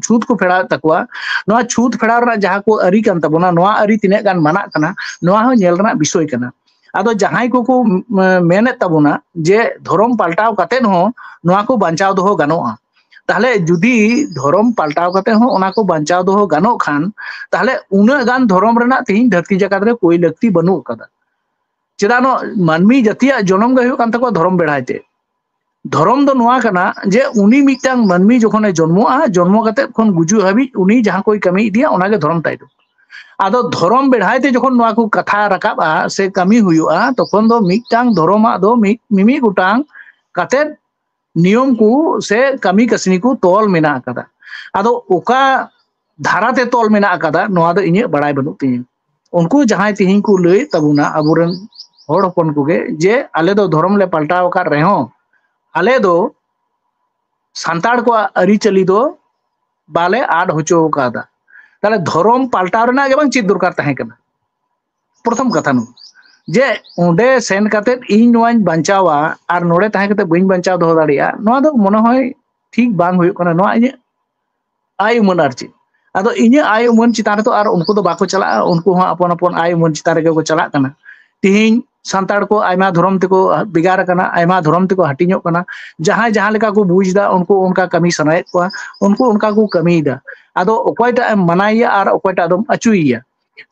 ᱪᱷᱩᱛ ᱠᱚ ᱯᱷᱮᱲᱟᱣᱮᱫ ᱛᱟᱠᱚᱣᱟ, ᱱᱚᱣᱟ ᱪᱷᱩᱛ ᱯᱷᱮᱲᱟᱣ ᱨᱮᱱᱟᱜ ᱡᱟᱦᱟᱸ ᱠᱚ ᱟᱹᱨᱤ ᱠᱟᱱ ᱛᱟᱵᱚᱱᱟ, ᱱᱚᱣᱟ ᱟᱹᱨᱤ ᱛᱤᱱᱟᱹᱜ ᱜᱟᱱ ᱢᱟᱱᱟᱜ ᱠᱟᱱᱟ, ᱱᱚᱣᱟ ᱦᱚᱸ ᱧᱮᱞ ᱨᱮᱱᱟᱜ ᱵᱤᱥᱚᱭ ᱠᱟᱱᱟ᱾ ᱟᱫᱚ ᱡᱟᱦᱟᱸᱭ ᱠᱚᱠᱚ ᱢᱮᱱᱮᱫ ᱛᱟᱵᱚᱱᱟ ᱡᱮ ᱫᱷᱚᱨᱚᱢ ᱯᱟᱞᱴᱟᱣ ᱠᱟᱛᱮᱫ ᱦᱚᱸ ᱱᱚᱣᱟ ᱠᱚ ᱵᱟᱧᱪᱟᱣ ᱫᱚᱦᱚ ᱜᱟᱱᱚᱜᱼᱟ, ᱛᱟᱦᱞᱮ ᱡᱩᱫᱤ ᱫᱷᱚᱨᱚᱢ ᱯᱟᱞᱴᱟᱣ ᱠᱟᱛᱮ ᱦᱚᱸ ᱚᱱᱟ ᱠᱚ ᱵᱟᱧᱪᱟᱣ ᱫᱚᱦᱚ ᱜᱟᱱᱚᱜ ᱠᱷᱟᱱ, ᱛᱟᱦᱞᱮ ᱩᱱᱟᱹᱜ ᱜᱟᱱ ᱫᱷᱚᱨᱚᱢ ᱨᱮᱱᱟᱜ ᱛᱮᱦᱤᱧ ᱫᱷᱟᱹᱨᱛᱤ ᱡᱟᱠᱟᱛ ᱨᱮ ᱠᱚᱭ ᱞᱟᱹᱠᱛᱤ ᱵᱟᱹᱱᱩᱜ ᱟᱠᱟᱫᱟ᱾ ᱪᱮᱫᱟᱜ, ᱱᱚᱣᱟ ᱢᱟᱹᱱᱢᱤ ᱡᱟᱹᱛᱤᱭᱟᱜ ᱡᱚᱱᱚᱢ ᱜᱮ ᱦᱩᱭᱩᱜ ᱠᱟᱱ ᱛᱟᱠᱚᱣᱟ ᱫᱷᱚᱨᱚᱢ ᱵᱮᱲᱦᱟᱭ ᱛᱮ᱾ ᱫᱷᱚᱨᱚᱢ ᱫᱚ ᱱᱚᱣᱟ ᱠᱟᱱᱟ ᱡᱮ ᱩᱱᱤ ᱢᱤᱫᱴᱟᱝ ᱢᱟᱹᱱᱢᱤ ᱡᱚᱠᱷᱚᱱᱮ ᱡᱚᱱᱢᱚᱜᱼᱟ, ᱡᱚᱱᱢᱚ ᱠᱟᱛᱮ ᱠᱷᱚᱱ ᱜᱩᱡᱩᱜ ᱦᱟᱹᱵᱤᱡ ᱩᱱᱤ ᱡᱟᱦᱟᱸ ᱠᱚᱭ ᱠᱟᱹᱢᱤ ᱤᱫᱤᱭᱟ, ᱚᱱᱟᱜᱮ ᱫᱷᱚᱨᱚᱢ ᱛᱟᱭ ᱫᱚ᱾ ᱟᱫᱚ ᱫᱷᱚᱨᱚᱢ ᱵᱮᱲᱦᱟᱭ ᱛᱮ ᱡᱚᱠᱷᱚᱱ ᱱᱚᱣᱟ ᱠᱚ ᱠᱟᱛᱷᱟ ᱨᱟᱠᱟᱵᱼᱟ ᱥᱮ ᱠᱟᱹᱢᱤ ᱦᱩᱭᱩᱜᱼᱟ, ᱛᱚᱠᱷᱚᱱ ᱫᱚ ᱢᱤᱫᱴᱟᱝ ᱫᱷᱚᱨᱚᱢᱟᱜ ᱫᱚ ᱢᱤᱫ ᱢᱤᱢᱤᱫ ᱜᱚᱴᱟᱝ ᱠᱟᱛᱮᱫ ᱱᱤᱭᱚᱢ ᱠᱚ ᱥᱮ ᱠᱟᱹᱢᱤ ᱠᱟᱹᱥᱱᱤ ᱠᱚ ᱛᱚᱞ ᱢᱮᱱᱟᱜ ᱟᱠᱟᱫᱟ᱾ ᱟᱫᱚ ᱚᱠᱟ ᱫᱷᱟᱨᱟᱛᱮ ᱛᱚᱞ ᱢᱮᱱᱟᱜ ᱟᱠᱟᱫᱟ, ᱱᱚᱣᱟ ᱫᱚ ᱤᱧᱟᱹᱜ ᱵᱟᱲᱟᱭ ᱵᱟᱹᱱᱩᱜ ᱛᱤᱧᱟᱹ᱾ ᱩᱱᱠᱩ ᱡᱟᱦᱟᱸᱭ ᱛᱤᱦᱤᱧ ᱠᱚ ᱞᱟᱹᱭᱮᱫ ᱛᱟᱵᱚᱱᱟ, ᱟᱵᱚᱨᱮᱱ ᱦᱚᱲ ᱦᱚᱯᱚᱱ ᱠᱚᱜᱮ, ᱡᱮ ᱟᱞᱮ ᱫᱚ ᱫᱷᱚᱨᱚᱢ ᱞᱮ ᱯᱟᱞᱴᱟᱣ ᱟᱠᱟᱫ ᱨᱮᱦᱚᱸ, ᱟᱞᱮ ᱫᱚ ᱥᱟᱱᱛᱟᱲ ᱠᱚᱣᱟᱜ ᱟᱹᱨᱤᱪᱟᱹᱞᱤ ᱫᱚ ᱵᱟᱞᱮ ᱟᱫ ᱦᱚᱪᱚ ᱟᱠᱟᱫᱟ᱾ ᱛᱟᱦᱞᱮ ᱫᱷᱚᱨᱚᱢ ᱯᱟᱞᱴᱟᱣ ᱨᱮᱱᱟᱜ ᱜᱮ ᱵᱟᱝ ᱪᱮᱫ ᱫᱚᱨᱠᱟᱨ ᱛᱟᱦᱮᱸ ᱠᱟᱱᱟ? ᱯᱨᱚᱛᱷᱚᱢ ᱠᱟᱛᱷᱟ ᱱᱚᱣᱟ, ᱡᱮ ᱚᱸᱰᱮ ᱥᱮᱱ ᱠᱟᱛᱮᱫ ᱤᱧ ᱱᱚᱣᱟᱧ ᱵᱟᱧᱪᱟᱣᱟ ᱟᱨ ᱱᱚᱰᱮ ᱛᱟᱦᱮᱸ ᱠᱟᱛᱮᱫ ᱵᱟᱹᱧ ᱵᱟᱧᱪᱟᱣ ᱫᱚᱦᱚ ᱫᱟᱲᱮᱭᱟᱜᱼᱟ, ᱱᱚᱣᱟ ᱫᱚ ᱢᱚᱱᱮ ᱦᱚᱭ ᱴᱷᱤᱠ ᱵᱟᱝ ᱦᱩᱭᱩᱜ ᱠᱟᱱᱟ᱾ ᱱᱚᱣᱟ ᱤᱧᱟᱹᱜ ᱟᱭ ᱩᱢᱟᱹᱱ, ᱟᱨ ᱪᱮᱫ᱾ ᱟᱫᱚ ᱤᱧᱟᱹᱜ ᱟᱭ ᱩᱢᱟᱹᱱ ᱪᱮᱛᱟᱱ ᱨᱮᱫᱚ ᱟᱨ ᱩᱱᱠᱩ ᱫᱚ ᱵᱟᱠᱚ ᱪᱟᱞᱟᱜᱼᱟ, ᱩᱱᱠᱩ ᱦᱚᱸ ᱟᱯᱚᱱ ᱟᱯᱚᱱ ᱟᱭ ᱩᱢᱟᱹᱱ ᱪᱮᱛᱟᱱ ᱨᱮᱜᱮ ᱠᱚ ᱪᱟᱞᱟᱜ ᱠᱟᱱᱟ᱾ ᱛᱤᱦᱤᱧ ᱥᱟᱱᱛᱟᱲ ᱠᱚ ᱟᱭᱢᱟ ᱫᱷᱚᱨᱚᱢ ᱛᱮᱠᱚ ᱵᱷᱮᱜᱟᱨ ᱟᱠᱟᱱᱟ, ᱟᱭᱢᱟ ᱫᱷᱚᱨᱚᱢ ᱛᱮᱠᱚ ᱦᱟᱹᱴᱤᱧᱚᱜ ᱠᱟᱱᱟ᱾ ᱡᱟᱦᱟᱸᱭ ᱡᱟᱦᱟᱸ ᱞᱮᱠᱟ ᱠᱚ ᱵᱩᱡᱽ ᱮᱫᱟ, ᱩᱱᱠᱩ ᱚᱱᱠᱟ ᱠᱟᱹᱢᱤ ᱥᱟᱱᱟᱭᱮᱫ ᱠᱚᱣᱟ, ᱩᱱᱠᱩ ᱚᱱᱠᱟ ᱠᱚ ᱠᱟᱹᱢᱤᱭᱮᱫᱟ᱾ ᱟᱫᱚ ᱚᱠᱚᱭᱴᱟᱜ ᱮᱢ ᱢᱟᱱᱟᱭᱮᱭᱟ ᱟᱨ ᱚᱠᱚᱭᱴᱟᱜ ᱫᱚᱢ ᱟᱹᱪᱩᱭᱮᱭᱟ?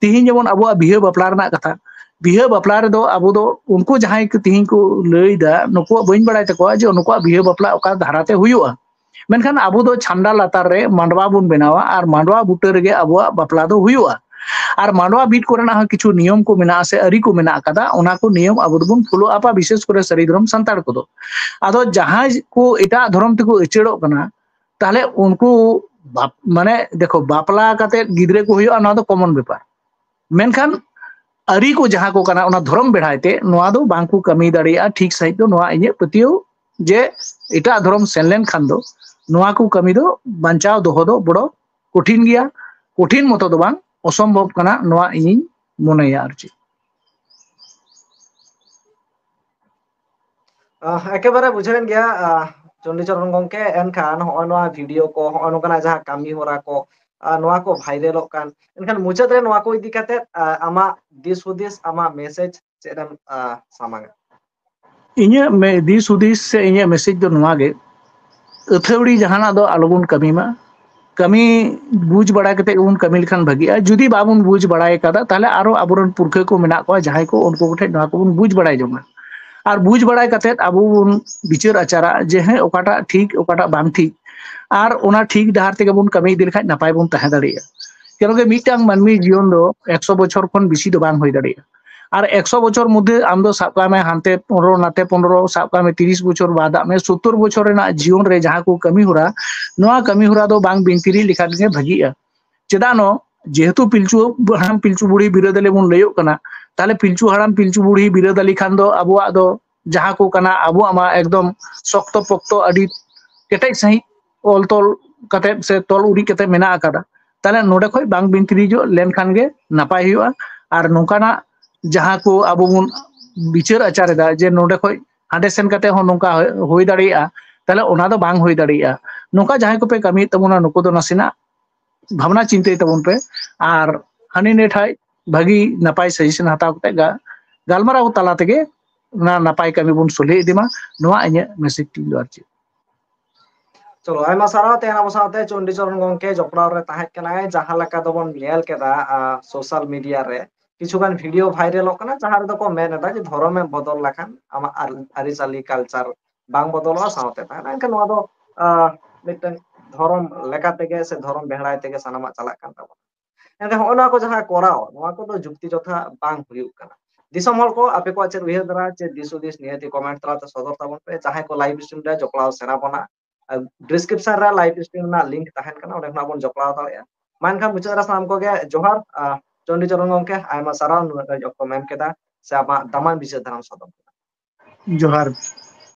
ᱛᱤᱦᱤᱧ ᱡᱮᱢᱚᱱ ᱟᱵᱚᱣᱟᱜ ᱵᱤᱦᱟᱹ ᱵᱟᱯᱞᱟ ᱨᱮᱱᱟᱜ ᱠᱟᱛᱷᱟ, ᱵᱤᱦᱟᱹ ᱵᱟᱯᱞᱟ ᱨᱮᱫᱚ ᱟᱵᱚ ᱫᱚ ᱩᱱᱠᱩ ᱡᱟᱦᱟᱸᱭ ᱠᱚ ᱛᱤᱦᱤᱧ ᱠᱚ ᱞᱟᱹᱭ ᱮᱫᱟ, ᱱᱩᱠᱩᱣᱟᱜ ᱵᱟᱹᱧ ᱵᱟᱲᱟᱭ ᱛᱟᱠᱚᱣᱟ ᱡᱮ ᱱᱩᱠᱩᱣᱟᱜ ᱵᱤᱦᱟᱹ ᱵᱟᱯᱞᱟ ᱚᱠᱟ ᱫᱷᱟᱨᱟᱛᱮ ᱦᱩᱭᱩᱜᱼᱟ᱾ ᱢᱮᱱᱠᱷᱟᱱ ᱟᱵᱚ ᱫᱚ ᱪᱷᱟᱢᱰᱟ ᱞᱟᱛᱟᱨ ᱨᱮ ᱢᱟᱰᱣᱟ ᱵᱚᱱ ᱵᱮᱱᱟᱣᱟ ᱟᱨ ᱢᱟᱰᱣᱟ ᱵᱩᱴᱟᱹ ᱨᱮᱜᱮ ᱟᱵᱚᱣᱟᱜ ᱵᱟᱯᱞᱟ ᱫᱚ ᱦᱩᱭᱩᱜᱼᱟ᱾ ᱟᱨ ᱢᱟᱰᱣᱟ ᱵᱷᱤᱛ ᱠᱚᱨᱮᱱᱟᱜ ᱦᱚᱸ ᱠᱤᱪᱷᱩ ᱱᱤᱭᱚᱢ ᱠᱚ ᱢᱮᱱᱟᱜᱼᱟ ᱥᱮ ᱟᱹᱨᱤ ᱠᱚ ᱢᱮᱱᱟᱜ ᱟᱠᱟᱫᱟ, ᱚᱱᱟ ᱠᱚ ᱱᱤᱭᱚᱢ ᱟᱵᱚ ᱫᱚᱵᱚᱱ ᱯᱷᱚᱞᱳ ᱟᱯᱟ, ᱵᱤᱥᱮᱥ ᱠᱚᱨᱮ ᱥᱟᱹᱨᱤ ᱫᱷᱚᱨᱚᱢ ᱥᱟᱱᱛᱟᱲ ᱠᱚᱫᱚ᱾ ᱟᱫᱚ ᱡᱟᱦᱟᱸᱭ ᱠᱚ ᱮᱴᱟᱜ ᱫᱷᱚᱨᱚᱢ ᱛᱮᱠᱚ ᱩᱪᱟᱹᱲᱚᱜ ᱠᱟᱱᱟ, ᱛᱟᱦᱞᱮ ᱩᱱᱠᱩ ᱵᱟᱯ-, ᱢᱟᱱᱮ ᱫᱮᱠᱷᱚ, ᱵᱟᱯᱞᱟ ᱠᱟᱛᱮ ᱜᱤᱫᱽᱨᱟᱹ ᱠᱚ ᱦᱩᱭᱩᱜᱼᱟ, ᱱᱚᱣᱟ ᱫᱚ ᱠᱚᱢᱚᱱ ᱵᱮᱯᱟᱨ᱾ ᱢᱮᱱᱠᱷᱟᱱ ᱟᱹᱨᱤ ᱠᱚ ᱡᱟᱦᱟᱸ ᱠᱚ ᱠᱟᱱᱟ, ᱚᱱᱟ ᱫᱷᱚᱨᱚᱢ ᱵᱮᱲᱦᱟᱭ ᱛᱮ ᱱᱚᱣᱟ ᱫᱚ ᱵᱟᱝ ᱠᱚ ᱠᱟᱹᱢᱤ ᱫᱟᱲᱮᱭᱟᱜᱼᱟ ᱴᱷᱤᱠ ᱥᱟᱺᱦᱤᱡ ᱫᱚ᱾ ᱱᱚᱣᱟ ᱤᱧᱟᱹᱜ ᱯᱟᱹᱛᱭᱟᱹᱣ ᱡᱮ ᱮᱴᱟᱜ ᱫᱷᱚᱨᱚᱢ ᱥᱮᱱ ᱞᱮᱱᱠᱷᱟᱱ ᱫᱚ ᱱᱚᱣᱟ ᱠᱚ ᱠᱟᱹᱢᱤ ᱫᱚ ᱵᱟᱧᱪᱟᱣ ᱫᱚᱦᱚ ᱫᱚ ᱵᱚᱲᱚ ᱠᱚᱴᱷᱤᱱ ᱜᱮᱭᱟ᱾ ᱠᱚᱴᱷᱤᱱ ᱢᱚᱛᱚ ᱫᱚ ᱵᱟᱝ, ᱚᱥᱚᱢᱵᱷᱚᱵ ᱠᱟᱱᱟ, ᱱᱚᱣᱟ ᱤᱧᱤᱧ ᱢᱚᱱᱮᱭᱟ ᱟᱨ ᱪᱮᱫ᱾ ᱟᱦ, ᱮᱠᱮᱵᱟᱨᱮ ᱵᱩᱡᱷᱟᱹᱣᱮᱱ ᱜᱮᱭᱟ, ᱟᱦ, ᱪᱚᱱᱰᱤᱪᱚᱨᱚᱱ ᱜᱚᱢᱠᱮ᱾ ᱮᱱᱠᱷᱟᱱ ᱱᱚᱜᱼᱚᱭ ᱱᱚᱣᱟ ᱵᱷᱤᱰᱤᱭᱳ ᱠᱚ, ᱱᱚᱜᱼᱚᱭ ᱱᱚᱝᱠᱟᱱᱟᱜ ᱡᱟᱦᱟᱸ ᱠᱟᱹᱢᱤ ᱦᱚᱨᱟ ᱠᱚ, ᱟᱦ, ᱱᱚᱣᱟ ᱠᱚ ᱵᱷᱟᱭᱨᱟᱞᱚᱜ ᱠᱟᱱ, ᱮᱱᱠᱷᱟᱱ ᱢᱩᱪᱟᱹᱫ ᱨᱮ ᱱᱚᱣᱟ ᱠᱚ ᱤᱫᱤ ᱠᱟᱛᱮ, ᱟᱦ, ᱟᱢᱟᱜ ᱫᱤᱥ ᱦᱩᱫᱤᱥ, ᱟᱢᱟᱜ ᱢᱮᱥᱮᱡᱽ ᱪᱮᱫ ᱮᱢ, ᱟᱦ, ᱥᱟᱢᱟᱝᱟ? ᱤᱧᱟᱹᱜ ᱢᱮ-, ᱫᱤᱥ ᱦᱩᱫᱤᱥ ᱥᱮ ᱤᱧᱟᱹᱜ ᱢᱮᱥᱮᱡᱽ ᱫᱚ ᱱᱚᱣᱟ ᱜᱮ, ᱟᱹᱛᱷᱟᱹᱣᱲᱤ ᱡᱟᱦᱟᱱᱟᱜ ᱫᱚ ᱟᱞᱚᱵᱚᱱ ᱠᱟᱹᱢᱤ ᱢᱟ᱾ ᱠᱟᱹᱢᱤ ᱵᱩᱡᱽ ᱵᱟᱲᱟ ᱠᱟᱛᱮ ᱜᱮᱵᱚᱱ ᱠᱟᱹᱢᱤ ᱞᱮᱠᱷᱟᱱ ᱵᱷᱟᱹᱜᱤᱜᱼᱟ᱾ ᱡᱩᱫᱤ ᱵᱟᱵᱚᱱ ᱵᱩᱡᱽ ᱵᱟᱲᱟᱭ ᱠᱟᱫᱟ, ᱛᱟᱦᱞᱮ ᱟᱨᱚ ᱟᱵᱚᱨᱮᱱ ᱯᱩᱨᱠᱷᱟᱹ ᱠᱚ ᱢᱮᱱᱟᱜ ᱠᱚᱣᱟ, ᱡᱟᱦᱟᱸᱭ ᱠᱚ, ᱩᱱᱠᱩ ᱠᱚᱴᱷᱮᱱ ᱱᱚᱣᱟ ᱠᱚᱵᱚᱱ ᱵᱩᱡᱽ ᱵᱟᱲᱟᱭ ᱡᱚᱝᱟ᱾ ᱟᱨ ᱵᱩᱡᱽ ᱵᱟᱲᱟᱭ ᱠᱟᱛᱮ ᱟᱵᱚ ᱵᱚᱱ ᱵᱤᱪᱟᱹᱨ ᱟᱪᱟᱨᱟ ᱡᱮ ᱦᱮᱸ, ᱚᱠᱟᱴᱟᱜ ᱴᱷᱤᱠ, ᱚᱠᱟᱴᱟᱜ ᱵᱟᱝ ᱴᱷᱤᱠ᱾ ᱟᱨ ᱚᱱᱟ ᱴᱷᱤᱠ ᱰᱟᱦᱟᱨ ᱛᱮᱜᱮ ᱵᱚᱱ ᱠᱟᱹᱢᱤ ᱤᱫᱤ ᱞᱮᱠᱷᱟᱱ ᱱᱟᱯᱟᱭ ᱵᱚᱱ ᱛᱟᱦᱮᱸ ᱫᱟᱲᱮᱭᱟᱜᱼᱟ᱾ ᱪᱮᱫᱟᱜ ᱡᱮ ᱢᱤᱫᱴᱟᱝ ᱢᱟᱹᱱᱢᱤ ᱡᱤᱭᱚᱱ ᱫᱚ ᱮᱠᱥᱚ ᱵᱚᱪᱷᱚᱨ ᱠᱷᱚᱱ ᱵᱮᱥᱤ ᱫᱚ ᱵᱟᱝ ᱦᱩᱭ ᱫᱟᱲᱮᱭᱟᱜᱼᱟ᱾ ᱟᱨ ᱮᱠᱥᱚ ᱵᱚᱪᱷᱚᱨ ᱢᱚᱫᱽᱫᱷᱮ ᱟᱢ ᱫᱚ ᱥᱟᱵ ᱠᱟᱜ ᱢᱮ, ᱦᱟᱱᱛᱮ ᱯᱚᱱᱨᱚ, ᱱᱟᱛᱮ ᱯᱚᱱᱨᱚ, ᱥᱟᱵ ᱠᱟᱜ ᱢᱮ ᱛᱤᱨᱤᱥ ᱵᱚᱪᱷᱚᱨ ᱵᱟᱫᱟᱜ ᱢᱮ, ᱥᱳᱛᱛᱳᱨ ᱵᱚᱪᱷᱚᱨ ᱨᱮᱱᱟᱜ ᱡᱤᱭᱚᱱ ᱨᱮ ᱡᱟᱦᱟᱸ ᱠᱚ ᱠᱟᱹᱢᱤ ᱦᱚᱨᱟ, ᱱᱚᱣᱟ ᱠᱟᱹᱢᱤ ᱦᱚᱨᱟ ᱫᱚ ᱵᱟᱝ ᱵᱤᱱᱛᱤᱨᱤ ᱞᱮᱠᱷᱟᱱ ᱜᱮ ᱵᱷᱟᱹᱜᱤᱜᱼᱟ᱾ ᱪᱮᱫᱟᱜ ᱱᱚ, ᱡᱮᱦᱮᱛᱩ ᱯᱤᱞᱪᱩ ᱦᱟᱲᱟᱢ ᱯᱤᱞᱪᱩ ᱵᱩᱲᱦᱤ ᱵᱤᱨᱟᱹᱫᱟᱹᱞᱤ ᱵᱚᱱ ᱞᱟᱹᱭᱚᱜ ᱠᱟᱱᱟ, ᱛᱟᱦᱞᱮ ᱯᱤᱞᱪᱩ ᱦᱟᱲᱟᱢ ᱯᱤᱞᱪᱩ ᱵᱩᱲᱦᱤ ᱵᱤᱨᱟᱹᱫᱟᱹᱞᱤ ᱠᱷᱟᱱ ᱫᱚ ᱟᱵᱚᱣᱟᱜ ᱫᱚ ᱡᱟᱦᱟᱸ ᱠᱚ ᱠᱟᱱᱟ, ᱟᱵᱚᱣᱟᱜ ᱢᱟ ᱮᱠᱫᱚᱢ ᱥᱚᱠᱛᱚ ᱯᱚᱠᱛᱚ, ᱟᱹᱰᱤ ᱠᱮᱴᱮᱡ ᱥᱟᱺᱦᱤᱡ ᱚᱞ ᱛᱚᱞ ᱠᱟᱛᱮ ᱥᱮ ᱛᱚᱞ ᱩᱨᱤᱡ ᱠᱟᱛᱮ ᱢᱮᱱᱟᱜ ᱟᱠᱟᱫᱟ᱾ ᱛᱟᱦᱞᱮ ᱱᱚᱰᱮ ᱠᱷᱚᱡ ᱵᱟᱝ ᱵᱤᱱᱛᱤᱨᱤᱡᱚᱜ ᱞᱮᱱᱠᱷᱟᱱ ᱜᱮ ᱱᱟᱯᱟᱭ ᱦᱩᱭᱩᱜᱼᱟ᱾ ᱟᱨ ᱱᱚᱝᱠᱟᱱᱟᱜ ᱡᱟᱦᱟᱸ ᱠᱚ ᱟᱵᱚ ᱵᱚᱱ ᱵᱤᱪᱟᱹᱨ ᱟᱪᱟᱨ ᱮᱫᱟ ᱡᱮ ᱱᱚᱰᱮ ᱠᱷᱚᱡ ᱦᱟᱸᱰᱮ ᱥᱮᱱ ᱠᱟᱛᱮ ᱦᱚᱸ ᱱᱚᱝᱠᱟ ᱦᱩᱭ ᱫᱟᱲᱮᱭᱟᱜᱼᱟ, ᱛᱟᱦᱞᱮ ᱚᱱᱟ ᱫᱚ ᱵᱟᱝ ᱦᱩᱭ ᱫᱟᱲᱮᱭᱟᱜᱼᱟ᱾ ᱱᱚᱝᱠᱟ ᱡᱟᱦᱟᱸᱭ ᱠᱚᱯᱮ ᱠᱟᱹᱢᱤᱭᱮᱫ ᱛᱟᱵᱚᱱᱟ, ᱱᱩᱠᱩ ᱫᱚ ᱱᱟᱥᱮᱱᱟᱜ ᱵᱷᱟᱵᱽᱱᱟ ᱪᱤᱱᱛᱟᱹᱭ ᱛᱟᱵᱚᱱ ᱯᱮ᱾ ᱟᱨ ᱦᱟᱹᱱᱤ ᱱᱤᱭᱟᱹ ᱴᱷᱟᱡ ᱵᱷᱟᱹᱜᱤ ᱱᱟᱯᱟᱭ ᱥᱟᱡᱮᱥᱚᱱ ᱦᱟᱛᱟᱣ ᱠᱟᱛᱮ ᱜᱟ-, ᱜᱟᱞᱢᱟᱨᱟᱣ ᱛᱟᱞᱟ ᱛᱮᱜᱮ ᱚᱱᱟ ᱱᱟᱯᱟᱭ ᱠᱟᱹᱢᱤ ᱵᱚᱱ ᱥᱚᱞᱦᱮ ᱤᱫᱤ ᱢᱟ᱾ ᱱᱚᱣᱟ ᱤᱧᱟᱹᱜ ᱢᱮᱥᱮᱡᱽ ᱛᱤᱧ ᱫᱚ ᱟᱨ ᱪᱮᱫ᱾ ᱪᱚᱞᱚ, ᱟᱭᱢᱟ ᱥᱟᱨᱦᱟᱣ᱾ ᱛᱮᱦᱮᱧ ᱟᱵᱚ ᱥᱟᱶᱛᱮ ᱪᱚᱱᱰᱤᱪᱚᱨᱚᱱ ᱜᱚᱢᱠᱮ ᱡᱚᱯᱲᱟᱣ ᱨᱮ ᱛᱟᱦᱮᱸ ᱠᱟᱱᱟᱭ᱾ ᱡᱟᱦᱟᱸ ᱞᱮᱠᱟ ᱫᱚᱵᱚᱱ ᱧᱮᱞ ᱠᱮᱫᱟ, ᱟ, ᱥᱳᱥᱟᱞ ᱢᱤᱰᱤᱭᱟ ᱨᱮ ᱠᱤᱪᱷᱩᱜᱟᱱ ᱵᱷᱤᱰᱤᱭᱳ ᱵᱷᱟᱭᱨᱟᱞᱚᱜ ᱠᱟᱱᱟ, ᱡᱟᱦᱟᱸ ᱨᱮᱫᱚ ᱠᱚ ᱢᱮᱱ ᱮᱫᱟ ᱡᱮ ᱫᱷᱚᱨᱚᱢᱮᱢ ᱵᱚᱫᱚᱞ ᱞᱮᱠᱷᱟᱱ ᱟᱢᱟᱜ ᱟᱨ-, ᱟᱹᱨᱤᱪᱟᱹᱞᱤ, ᱠᱟᱞᱪᱟᱨ ᱵᱟᱝ ᱵᱚᱫᱚᱞᱚᱜᱼᱟ, ᱥᱟᱶᱛᱮ ᱛᱟᱦᱮᱱᱟ᱾ ᱮᱱᱠᱷᱟᱱ ᱱᱚᱣᱟ ᱫᱚ, ᱟ, ᱢᱤᱫᱴᱟᱝ ᱫᱷᱚᱨᱚᱢ ᱞᱮᱠᱟ ᱛᱮᱜᱮ ᱥᱮ ᱫᱷᱚᱨᱚᱢ ᱵᱮᱦᱲᱟᱭ ᱛᱮᱜᱮ ᱥᱟᱱᱟᱢᱟᱜ ᱪᱟᱞᱟᱜ ᱠᱟᱱ ᱛᱟᱵᱚᱱᱟ᱾ ᱮᱱᱠᱷᱟᱱ ᱦᱚᱸᱜᱼᱚ ᱱᱚᱣᱟ ᱠᱚ ᱡᱟᱦᱟᱸ ᱠᱚᱨᱟᱣ, ᱱᱚᱣᱟ ᱠᱚᱫᱚ ᱡᱩᱠᱛᱤ ᱡᱚᱛᱷᱟ ᱵᱟᱝ ᱦᱩᱭᱩᱜ ᱠᱟᱱᱟ᱾ ᱫᱤᱥᱚᱢ ᱦᱚᱲ ᱠᱚ, ᱟᱯᱮ ᱠᱚᱣᱟᱜ ᱪᱮᱫ ᱩᱭᱦᱟᱹᱨ ᱫᱷᱟᱨᱟ, ᱪᱮᱫ ᱫᱤᱥ ᱦᱩᱫᱤᱥ, ᱱᱤᱦᱟᱹᱛᱤ ᱠᱚᱢᱮᱱᱴ ᱛᱟᱞᱟᱛᱮ ᱥᱚᱫᱚᱨ ᱛᱟᱵᱚᱱ ᱯᱮ᱾ ᱡᱟᱦᱟᱸᱭ ᱠᱚ ᱞᱟᱭᱤᱵᱷ ᱥᱴᱨᱤᱢ ᱨᱮ ᱡᱚᱯᱲᱟᱣ ᱥᱟᱱᱟ ᱵᱚᱱᱟ, ᱰᱤᱥᱠᱨᱤᱯᱥᱚᱱ ᱨᱮ ᱞᱟᱭᱤᱵᱷ ᱥᱴᱨᱤᱢ ᱨᱮᱱᱟᱜ ᱞᱤᱝᱠ ᱛᱟᱦᱮᱱ ᱠᱟᱱᱟ, ᱚᱸᱰᱮ ᱠᱷᱚᱱᱟᱜ ᱵᱚᱱ ᱡᱚᱯᱲᱟᱣ ᱫᱟᱲᱮᱭᱟᱜᱼᱟ᱾ ᱢᱟ ᱮᱱᱠᱷᱟᱱ ᱢᱩᱪᱟᱹᱫ ᱨᱮ ᱥᱟᱱᱟᱢ ᱠᱚᱜᱮ ᱡᱚᱦᱟᱨ᱾ ᱟᱸ, ᱪᱚᱱᱰᱤ ᱪᱚᱨᱚᱱ ᱜᱚᱢᱠᱮ, ᱟᱭᱢᱟ ᱥᱟᱨᱦᱟᱣ ᱱᱩᱱᱟᱹᱜ ᱜᱷᱟᱹᱲᱤᱡ ᱚᱠᱛᱚᱢ ᱮᱢ ᱠᱮᱫᱟ ᱥᱮ ᱟᱢᱟᱜ ᱫᱟᱢᱟᱱ ᱵᱤᱪᱟᱹᱨ ᱫᱷᱟᱨᱟᱢ ᱥᱚᱫᱚᱨ ᱠᱮᱫᱟ᱾ ᱡᱚᱦᱟᱨ᱾